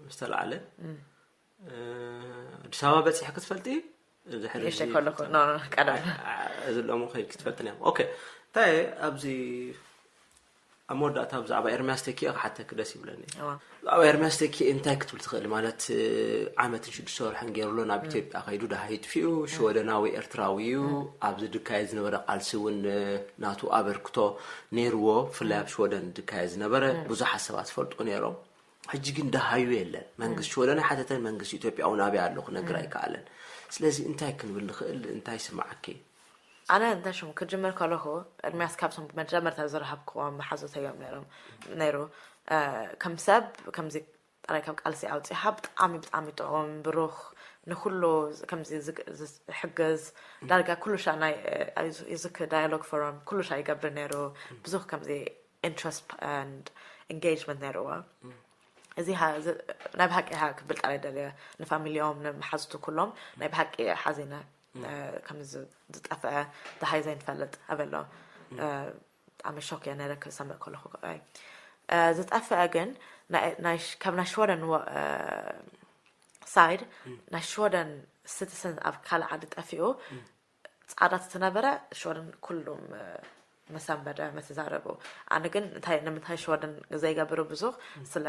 ምስ ተላዓለ ኣዲስ ኣበባ በፂሕ ክትፈልጢ እሽተ ከለኩ ቀደም እዚ ሎሚ ከይድ ክትፈልጥን እዮም። ኦኬ እንታይ ኣብዚ ኣብ መወዳእታ ብዛዕባ ኤርሚያስ ተኪኤ ክሓተክ ደስ ይብለኒ። ብዛዕባ ኤርሚያስ ተኪኤ እንታይ ክትብል ትኽእል? ማለት ዓመትን ሽዱሽተ ወርሕን ገይሩሎ ናብ ኢትዮጵያ ከይዱ ደሃይ ጥፊኡ ሽወደናዊ ኤርትራዊ እዩ። ኣብዚ ድካየ ዝነበረ ቃልሲ እውን ናቱ ኣበርክቶ ነይርዎ። ብፍላይ ኣብ ሽወደን ድካየ ዝነበረ ብዙሓት ሰባት ዝፈልጡ ነይሮም። ሕጂ ግን ደሃዩ የለን። መንግስቲ ሽወደን ኣይሓተተን፣ መንግስቲ ኢትዮጵያ እውን ኣበይ ኣሎ ክነግር ኣይከኣለን። ስለዚ እንታይ ክንብል ንኽእል? እንታይ ይስምዓኪ? ኣነ እንታይ ሽሙ ክጅምር ከለኹ ኤርሚያስ ካብቶም መጀመርታ ዝረሃብክዎም መሓዙተይ እዮም ነይሮም ነይሩ። ከም ሰብ ከምዚ ጥራይ ካብ ቃልሲ ኣውፂኻ ብጣዕሚ ብጣዕሚ ጥዑም ብሩኽ ንኩሉ ከምዚ ዝሕግዝ ዳርጋ ኩሉ ሻ ናይ ይዝክ ዳያሎግ ፎረም ኩሉ ሻ ይገብር ነይሩ። ብዙኽ ከምዚ ኢንትረስት ኤንድ ኢንጌጅመንት ነይርዎ። እዚ ናይ ብሓቂ ሃ ክብል ጥራይ ደልየ ንፋሚሊኦም ንመሓዙቱ ኩሎም ናይ ብሓቂ ሓዚነ። ከም ዝጠፍአ ደሃይ ዘይንፈልጥ ኣበሎ ብጣዕሚ ሾክ እየ ነረ ክሰምዕ ከለኹ። ዝጠፍአ ግን ካብ ናይ ሽወደን ሳይድ ናይ ሽወደን ሲቲሰን ኣብ ካልእ ዓዲ ጠፊኡ ፃዕዳ ተነበረ ሽወደን ኩሉም መሰንበደ መተዛረቡ። ኣነ ግን እንታይ ንምንታይ ሽወደን ዘይገብሩ ብዙኽ ስለ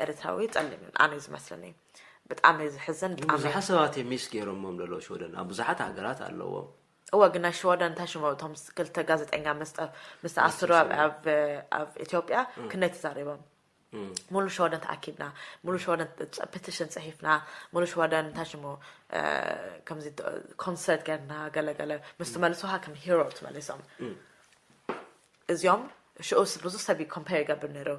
ኤርትራዊ ጸሊም እዩ ኣነ ዝመስለኒ። ብጣዕሚ ዝሕዝን ብጣዕሚ ብዙሓት ሰባት እዮም ሚስ ገይሮሞም ለሎ ሽወደን ኣብ ብዙሓት ሃገራት ኣለዎም። እወ ግን ናይ ሽወደን እንታይ ሽሞ እቶም ክልተ ጋዜጠኛ ምስ ምስ ተኣስሩ ኣብ ኣብ ኢትዮጵያ ክንደይ ተዛሪቦም። ሙሉ ሽወደን ተኣኪብና ሙሉ ሽወደን petition ጽሒፍና ሙሉ ሽወደን እንታይ ሽሞ ከምዚ ኮንሰርት ገርና ገለገለ ምስ ትመልሱኻ ከም ሂሮ ትመሊሶም። እዚኦም ሽኡስ ብዙ ሰብ ኮምፔር ይገብር ነይሩ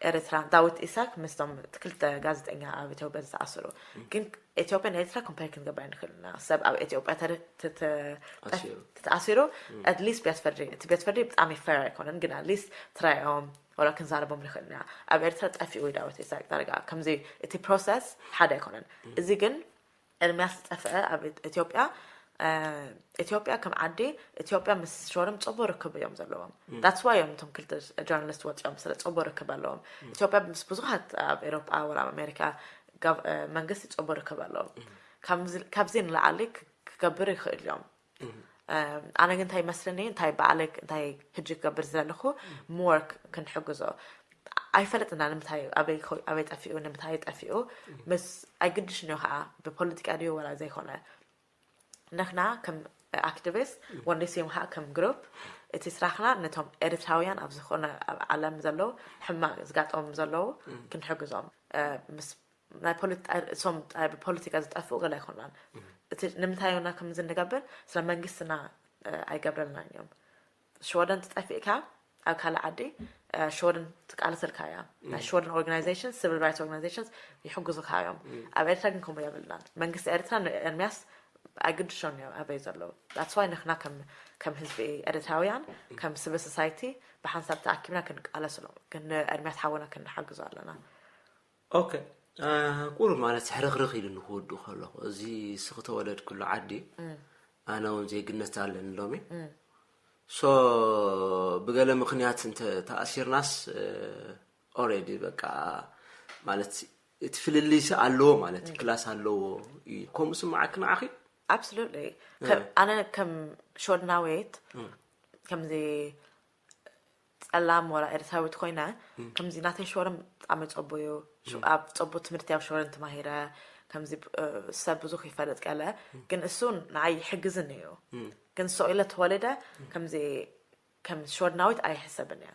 ኤርትራ ዳዊት ኢሳክ ምስቶም ክልተ ጋዜጠኛ ኣብ ኢትዮጵያ ዝተኣስሩ ግን ኢትዮጵያን ኤርትራ ኮምፔር ክንገብር ንኽእል ኢና። ሰብ ኣብ ኢትዮጵያ ተተኣሲሩ ኣትሊስት ቤት ፍርዲ እቲ ቤት ፍርዲ ብጣዕሚ ፌር ኣይኮነን ግን ኣትሊስት ትራዮም ወላ ክንዛረቦም ንኽእል ኢና። ኣብ ኤርትራ ጠፊኡ ዳዊት ኢሳቅ ዳርጋ ከምዚ እቲ ፕሮሰስ ሓደ ኣይኮነን። እዚ ግን ኤርሚያስ ዝጠፍአ ኣብ ኢትዮጵያ ኢትዮጵያ ከም ዓዲ ኢትዮጵያ ምስ ሾርም ፅቡቅ ርክብ እዮም ዘለዎም። ዳትስ ዋይ እዮም እቶም ክልተ ጆርናሊስት ወፂኦም ስለ ፅቡቅ ርክብ ኣለዎም። ኢትዮጵያ ምስ ብዙሓት ኣብ ኤሮጳ ወላ ኣብ ኣሜሪካ መንግስቲ ፅቡቅ ርክብ ኣለዎም። ካብዚ ንላዓሊ ክገብር ይኽእል እዮም። ኣነ ግን እንታይ ይመስለኒ እንታይ በዓለይ እንታይ ህጂ ክገብር ዝደለኹ ሞር ክንሕግዞ ኣይፈለጥና ንምንታይ ኣበይ ጠፊኡ ንምንታይ ጠፊኡ ምስ ኣይግድሽን እዩ ከዓ ብፖለቲካ ድዩ ወላ ዘይኮነ ንሕና ከም ኣክቲቪስት ወንደሲም ከዓ ከም ግሩፕ እቲ ስራሕና ነቶም ኤርትራውያን ኣብ ዝኾነ ኣብ ዓለም ዘለዉ ሕማቅ ዝጋጠሞም ዘለዉ ክንሕግዞም ምስ ናይ ፖለቲ- እሶም ብፖለቲካ ዝጠፍኡ ገለ ኣይኮናን። እቲ ንምንታይ ኢና ከምዚ ንገብር ስለ መንግስትና ኣይገብረልናን እዮም። ሽወደን ትጠፊእካ ኣብ ካልእ ዓዲ ሽወደን ትቃለሰልካ እያ። ናይ ሽወደን ኦርጋናይዜሽን ሲቪል ራይትስ ኦርጋናይዜሽንስ ይሕግዙካ እዮም። ኣብ ኤርትራ ግን ከምኡ የብልናን። መንግስቲ ኤርትራ ንኤርሚያስ ኣይግድሾን እዮም ኣበይ ዘለዉ። That's why ንሕና ከም ከም ህዝቢ ኤርትራውያን ከም ሲቪል ሶሳይቲ ብሓንሳብ ተኣኪብና ክንቃለስሎም ግን ንኤርሚያስ ሓውና ክንሓግዞ ኣለና። ኦኬ ቁሩብ ማለት ሕርኽርኽ ኢሉ ንክወድኡ ከለኹ እዚ ስኽተወለድኩሉ ዓዲ ኣነ እውን ዜግነት ኣለኒ ሎሚ ሶ ብገለ ምኽንያት እንተ ተኣሲርናስ ኦሬዲ በቃ ማለት እቲ ፍልልይሲ ኣለዎ ማለት እዩ፣ ክላስ ኣለዎ እዩ። ከምኡ ስምዓኪ ንዓኺ? Absolutely። ኣነ ከም ሾድናዊት ከምዚ ጸላም ወላ ኤርትራዊት ኮይነ ከምዚ ናተይ ሾረን ብጣዕሚ ጸቡ እዩ። ኣብ ጸቡ ትምህርቲ ኣብ ሾረን ተማሂረ ከምዚ ሰብ ብዙሕ ይፈልጥ ገለ፣ ግን እሱ ንዓይ ይሕግዝን እዩ። ግን ሰው ኢለ ተወሊደ ከምዚ ከም ሾርናዊት ኣይሕሰብን እያ።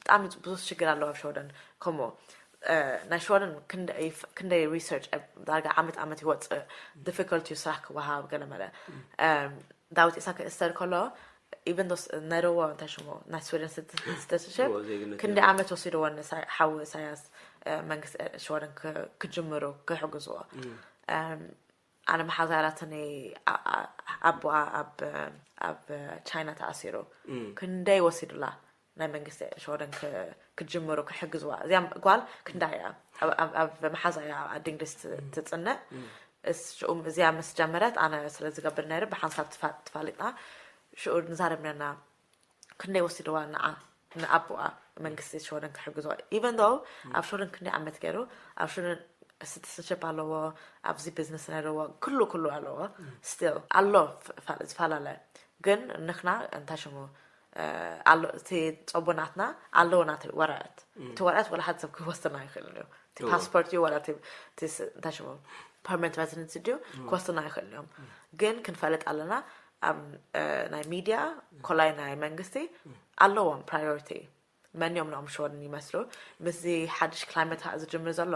ብጣዕሚ ብዙሕ ሽግር ኣለዎ ኣብ ሾደን። ከምኡ ናይ ሾደን ክንደይ research ዳርጋ ዓመት ዓመት ይወፅእ፣ difficult እዩ ስራሕ ክወሃብ ገለ መለ። ዳዊት ኢሳክ እስተር ከሎ even though ነረዎ እንታይ ሽሙ ናይ ስዊደን citizenship ክንደይ ዓመት ወሲድዎ ሓዊ ኢሳያስ መንግስቲ ሾደን ክጅምሩ ክሕግዝዎ። ኣነ መሓዛራትኒ ኣቦኣ ኣብ ቻይና ተኣሲሩ ክንደይ ወሲዱላ ናይ መንግስቲ ሾደን ክጅምሩ ክሕግዝዋ። እዚኣ ጓል ክንዳ እያ ኣብ መሓዛ እያ ኣዲ እንግሊዝ ትፅንዕ። ሽኡም እዚኣ ምስ ጀመረት ኣነ ስለ ዝገብር ነይሩ ብሓንሳብ ተፋሊጥና ሽኡ ንዛረብ ነና። ክንደይ ወሲድዋ ንዓ ንኣቦኣ መንግስቲ ሾደን ክሕግዝዋ። Even though ኣብ ሾደን ክንደይ ዓመት ገይሩ ኣብ ሾደን citizenship ኣለዎ፣ ኣብዚ ቢዝነስ ኣለዎ፣ ኩሉ ኩሉ ኣለዎ። Still ኣሎ ዝፈላለ ግን ንሕና እንታይ ሽሙ ኣሎ እቲ ጸቦናትና ኣለዎ ናተ ወረቀት። እቲ ወረቀት ወላ ሓደ ሰብ ክወስድና ይኽእል እዩ። እቲ ፓስፖርት እዩ ወላ እንታይ ሽሙ permanent residence ድዩ ክወስድና ይኽእል እዮም። ግን ክንፈልጥ ኣለና ኣብ ናይ ሚድያ ኮላይ ናይ መንግስቲ ኣለዎም priority። መን እዮም ንኦም ሾደን ይመስሉ ምስዚ ሓድሽ climate ዝጅምር ዘሎ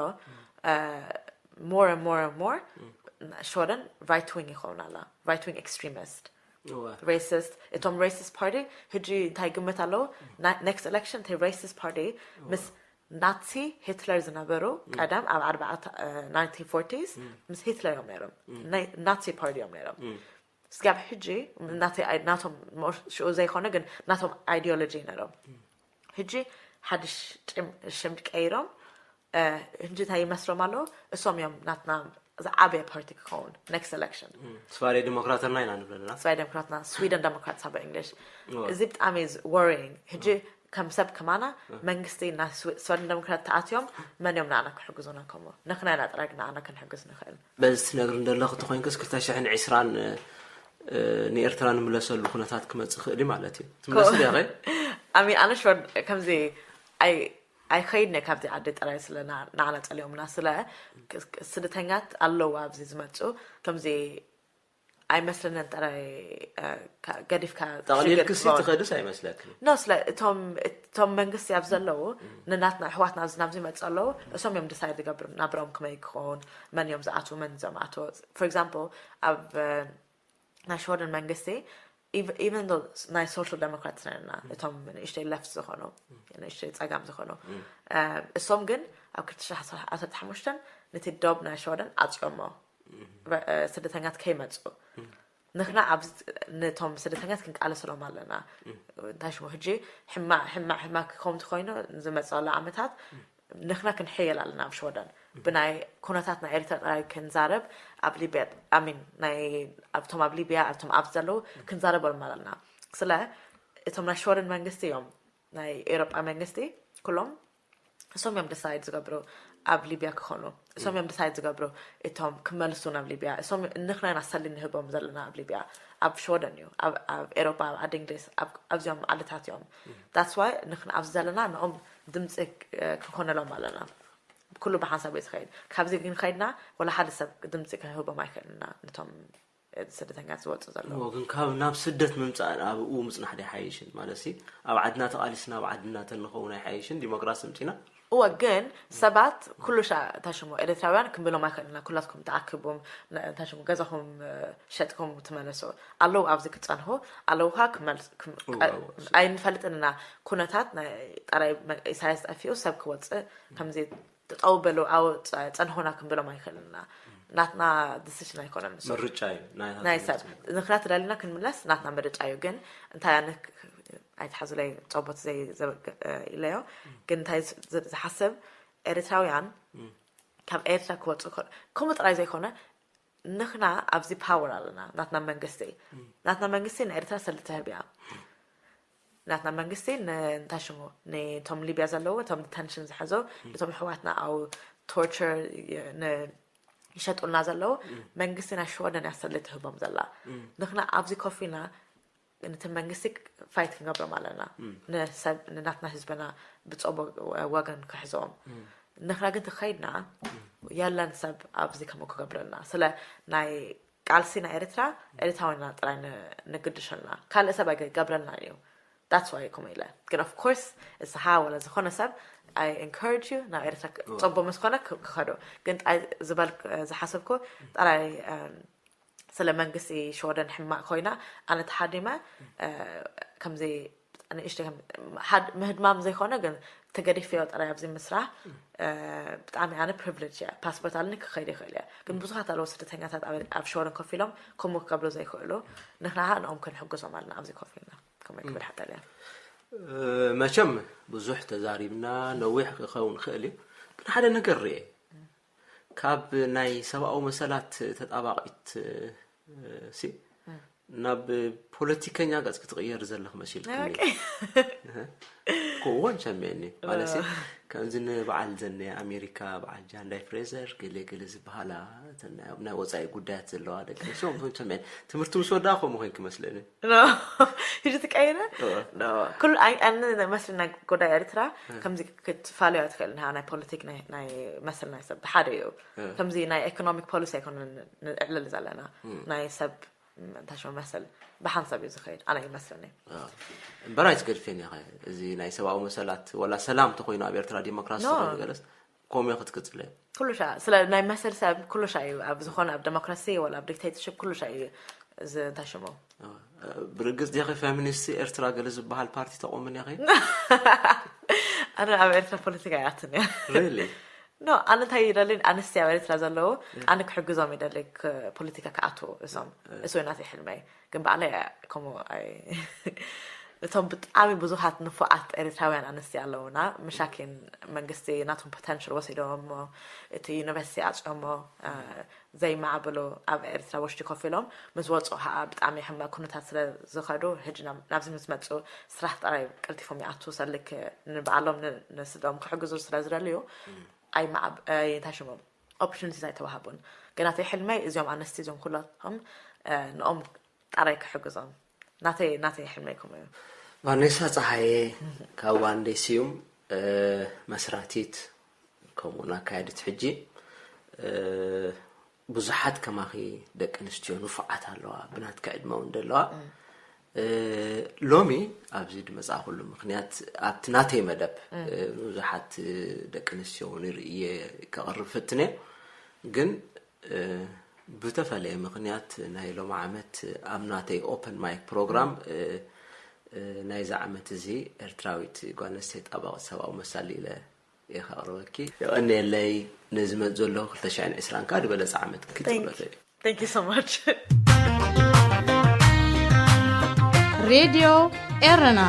more and more and more ሾደን right wing ይኸውን ኣላ። Right wing extremist racist እቶም racist party ሕጂ እንታይ ግምት ኣለዉ next election እቲ racist party ምስ ናዚ ሂትለር ዝነበሩ ቀደም ኣብ ኣርባዓ nineteen forties ምስ ሂትለር እዮም ነይሮም። ናዚ party እዮም ነይሮም። ስጋብ ሕጂ ናቶም ሽኡ ዘይኮነ ግን ናቶም ideology ነይሮም። ሕጂ ሓድሽ ሽም ቀይሮም ሕጂ እንታይ ይመስሎም ኣለዉ እሶም እዮም ናትና ዝዓበየ ፓርቲ ክኸውን next election። ስፋሪ ዲሞክራትና ኢና ንብለና። ስፋሪ ዲሞክራትና Sweden Democrats ኣብ እንግሊሽ። እዚ ብጣዕሚ worrying። ሕጂ ከም ሰብ ከማና መንግስቲ ናይ ስወደን ዴሞክራት ተኣትዮም መን እዮም ንኣና ክሕግዙና? ከምኡ ንሕና ኢና ጥራይ ንኣና ክንሕግዝ ንኽእል። በዚ ትነግሪ እንደለኽ ተኾይንክስ ክልተ ሽሕን ዕስራን ንኤርትራ ንምለሰሉ ኩነታት ክመጽእ ክእል እዩ ማለት እዩ። ትምለስ ዲያ ኸ? ኣሚ ኣነ ሽወር ከምዚ ኣይ ኣይኸይድነ ካብዚ ዓዲ ጥራይ ስለ ንዓና ጸሊኦምና ስለ ስደተኛት ኣለዉ ኣብዚ ዝመጹ ከምዚ ኣይመስለንን ጥራይ ገዲፍካ ጠቕሊልክሲ ትኸድስ ኣይመስለክን። ኖ ስለ እቶም እቶም መንግስቲ ኣብ ዘለዉ ንናትና ኣሕዋትና ኣብዚ ናብዚ ይመፁ ኣለዉ እሶም እዮም ድሳይድ ዝገብሩ ናብሮም ከመይ ክኸውን መን እዮም ዝኣትዉ መን እዮም ዘምኣትዉ for example ኣብ ናይ ሽወደን መንግስቲ even though ናይ social democrats ነርና እቶም ንእሽተይ left ዝኾኑ ንእሽተይ ፀጋም ዝኾኑ እሶም ግን ኣብ ክልተ ሽሕ ዓሰርተ ሓሙሽተ ነቲ ዶብ ናይ ሽወደን ዓፅዮሞ ስደተኛት ከይመፁ ንሕና ኣብ ነቶም ስደተኛት ክንቃለሰሎም ኣለና። እንታይ ሽሙ ሕጂ ሕማቅ ሕማቅ ሕማቅ ከምቲ ኮይኑ ዝመፅእ ዘሎ ዓመታት ንሕና ክንሕየል ኣለና ኣብ ሽወደን ብናይ ኩነታት ናይ ኤርትራ ጥራይ ክንዛረብ ኣብ ሊብያ ኣሚን ናይ ኣብቶም ኣብ ሊብያ ኣብቶም ኣብ ዘለዉ ክንዛረበሎም ኣለና። ስለ እቶም ናይ ሽወደን መንግስቲ እዮም ናይ ኤሮጳ መንግስቲ ኩሎም እሶም እዮም ድሳይድ ዝገብሩ ኣብ ሊብያ ክኾኑ እሶም እዮም ድሳይድ ዝገብሩ እቶም ክመልሱ ናብ ሊብያ እሶም ንሕና ኢና ሰሊ ንህቦም ዘለና ኣብ ሊብያ ኣብ ሽወደን እዩ ኣብ ኤሮፓ ኣብ ዓዲ እንግሊዝ ኣብዚኦም ዓድታት እዮም that's why ንሕና ኣብዚ ዘለና ንኦም ድምፂ ክንኮነሎም ኣለና ኩሉ ብሓንሳብ እዩ ዝኸይድ ካብዚ ግን ከይድና ወላ ሓደ ሰብ ድምፂ ክህቦም ኣይክእልና ነቶም ስደተኛት ዝወፁ ዘለዉ። እሞ ግን ካብ ናብ ስደት ምምፃእ ኣብኡ ምፅናሕ ዶ ይሓይሽን? ማለት ሲ ኣብ ዓድና ተቓሊስና ኣብ ዓድና ተንኸውን ኣይሓይሽን? ዲሞክራሲ ምፂና? እወ ግን ሰባት ኩሉ ሻ ተሽሞ ኤርትራውያን ክንብሎም ኣይክእልና ኩላትኩም ተኣክቡም ተሽሞ ገዛኹም ሸጥኩም ትመለሱ ኣለዉ ኣብዚ ክፀንሑ ኣለዉ ካ ኣይንፈልጥን ኢና ኩነታት ናይ ጠራይ ኢሳያስ ጠፊኡ ሰብ ክወፅእ ከምዚ ጠጠው በሉ ኣብኡ ፀንሑና ክንብሎም ኣይክእልን ኢና ናትና decision ኣይኮነን ንሱ ምርጫ እዩ ናይ ናይ ናታ ሰብ ትምህርቲ። ንክና ተዳሊና ክንምለስ ናትና ምርጫ እዩ ግን እንታይ ኣነ ክ- ኣይትሓዙለይ ፀቦት ዘይ ዘበግ- እ፣ ኢለዮ ግን እንታይ ዝ- ዝ- ዝሓስብ ኤርትራውያን ካብ ኤርትራ ክወፁ ከ- ከምኡ ጥራይ ዘይኮነ ንክና ኣብዚ power ኣለና ናትና መንግስቲ ናትና መንግስቲ ንኤርትራ ሰልቲ ህብ እያ ናትና መንግስቲ እንታይ ሽሙ ነቶም ሊብያ ዘለዉ እቶም ዲተንሽን ዝሓዞ እቶም ኣሕዋትና ኣብ ቶርቸር ይሸጡልና ዘለዉ መንግስቲ ናይ ሽወደን እያ ሰለይቲ ትህቦም ዘላ። ንሕና ኣብዚ ኮፍ ኢልና ነቲ መንግስቲ ፋይት ክንገብሮም ኣለና። ንሰብ ንናትና ህዝብና ብፀቦ ወገን ክሕዞም ንሕና ግን ተኸይድና የለን ሰብ ኣብዚ ከምኡ ክገብረልና። ስለ ናይ ቃልሲ ናይ ኤርትራ ኤርትራውያንና ጥራይ ንግድሸልና ካልእ ሰብ ኣይገብረልናን እዩ። That's why ከምኡ ኢለ ግን of course እስኻ ወላ ዝኾነ ሰብ I encourage you ናብ ኤርትራ ፀቦ ምስ ኮነ ክኸዶ ግን ዝበል ዝሓሰብኩ ጥራይ ስለ መንግስቲ ሽወደን ሕማቕ ኮይና ኣነ ተሓዲመ ከምዚ ንእሽተ ምህድማም ዘይኮነ ግን ተገዲፍዮ ጥራይ ኣብዚ ምስራሕ ብጣዕሚ ኣነ ፕሪቪሌጅ እያ። ፓስፖርት ኣለኒ ክኸይድ ይኽእል እያ። ግን ብዙሓት ኣለዉ ስደተኛታት ኣብ ሽወደን ኮፍ ኢሎም ከምኡ ክገብሩ ዘይክእሉ ንሕና ንኦም ክንሕግዞም ኣለና ኣብዚ ኮፍ ኢልና ከምኡ ክብል ሓተል እያ። መቸም ብዙሕ ተዛሪብና ነዊሕ ክኸውን ክእል እዩ። ግን ሓደ ነገር ርኤ ካብ ናይ ሰብኣዊ መሰላት ተጣባቂት ሲ ናብ ፖለቲከኛ ገጽ ክትቕየር ዘለኽ መሲልክኒ። ክእወን ሰሚዕኒ ማለት ከምዚ ንበዓል ዘነ ኣሜሪካ በዓል ጃንዳይ ፍሬዘር ገለ ገለ ዝበሃላ ናይ ወፃኢ ጉዳያት ዘለዋ ደቂ ኣንስትዮ ሰሚዕኒ። ትምህርቲ ምስ ወዳ ከምኡ ኮይንክ መስለኒ። ሂጂ ትቀይረ ኩሉ ኣነ መስልና ጉዳይ ኤርትራ ከምዚ ክትፋለዮ ትኽእል ናይ ፖለቲክ ናይ መስል ናይ ሰብ ሓደ እዩ። ከምዚ ናይ ኢኮኖሚክ ፖሊሲ ኣይኮነ ንዕልል ዘለና ናይ ሰብ እንታይ ሽሙ መሰል ብሓንሳብ እዩ ዝኸይድ ኣነ ይመስለኒ። እምበር ኣይትገድፍን ኢኻ። እዚ ናይ ሰብኣዊ መሰላት ወላ ሰላም ተኮይኑ ኣብ ኤርትራ ዲሞክራሲ ተኮይኑ ገለስ ኮሚዮ ክትቅጽለ ኩሉ ሻ ስለ ናይ መሰል ሰብ ኩሉ ሻ እዩ ኣብ ዝኾነ ኣብ ዲሞክራሲ ወላ ኣብ ዲክቴተርሽፕ ኩሉ ሻ እዩ እዚ እንታይ ሽሙ ብርግጽ ዲኺ ፌሚኒስት ኤርትራ ገለ ዝበሃል ፓርቲ ተቆምን ኢኺ? ኣነ ኣብ ኤርትራ ፖለቲካ ይኣትን እየ። Really? ኖ ኣነ እንታይ ይደሊ ኣንስቲ ኣብ ኤርትራ ዘለዉ ኣነ ክሕግዞም ይደሊ ፖለቲካ ክኣትዉ እሶም እሱ ናተይ ሕልመይ ግን ባዕለይ ከምኡ እቶም ብጣዕሚ ብዙሓት ንፉዓት ኤርትራውያን ኣንስቲ ኣለዉና ምሻኪን መንግስቲ ናቶም ፖተንሽል ወሲዶም እሞ እቲ ዩኒቨርሲቲ ኣፅዮሞ ዘይማዕብሉ ኣብ ኤርትራ ውሽጢ ኮፍ ኢሎም ምስ ወፁ ከዓ ብጣዕሚ ሕማቅ ኩነታት ስለ ዝኸዱ ሕጂ ናብዚ ምስ መፁ ስራሕ ጥራይ ቀልጢፎም ይኣቱ ሰልክ ንባዕሎም ንስድሮም ክሕግዙ ስለ ዝደልዩ እንታይ ሽሞም ኦፖርቹኒቲስ ኣይተዋሃቡን። ግን ኣተይ ሕልመይ እዚኦም ኣንስቲ እዚኦም ኩላቶም ንኦም ጣራይ ክሕግዞም ናተይ ናተይ ሕልመይ ከምኡ እዩ። ቫኔሳ ፀሃየ ካብ ዋንዴ ስዩም መስራቲት ከምኡውን ኣካየዲት ሕጂ ብዙሓት ከማኺ ደቂ ኣንስትዮ ንፉዓት ኣለዋ ብናትካ ዕድመ እውን ዘለዋ ሎሚ ኣብዚ ድመፃእኩሉ ምክንያት ኣብቲ ናተይ መደብ ብዙሓት ደቂ ኣንስትዮ እውን ርእየ ከቕርብ ፈትነ ግን ብተፈለየ ምክንያት ናይ ሎሚ ዓመት ኣብ ናተይ ኦፐን ማይክ ፕሮግራም ናይዚ ዓመት እዚ ኤርትራዊት ጓል ኣንስተይቲ ጣባቂት ሰብኣዊ መሰል ኢለ እየ ከቕርበኪ። የቐንየለይ። ንዝመጽእ ዘሎ ክልተ ሽሕን ዕስራን ከኣ ዝበለጸ ዓመት ክትብለቶ እዩ። Thank you so much. ሬድዮ ኤረና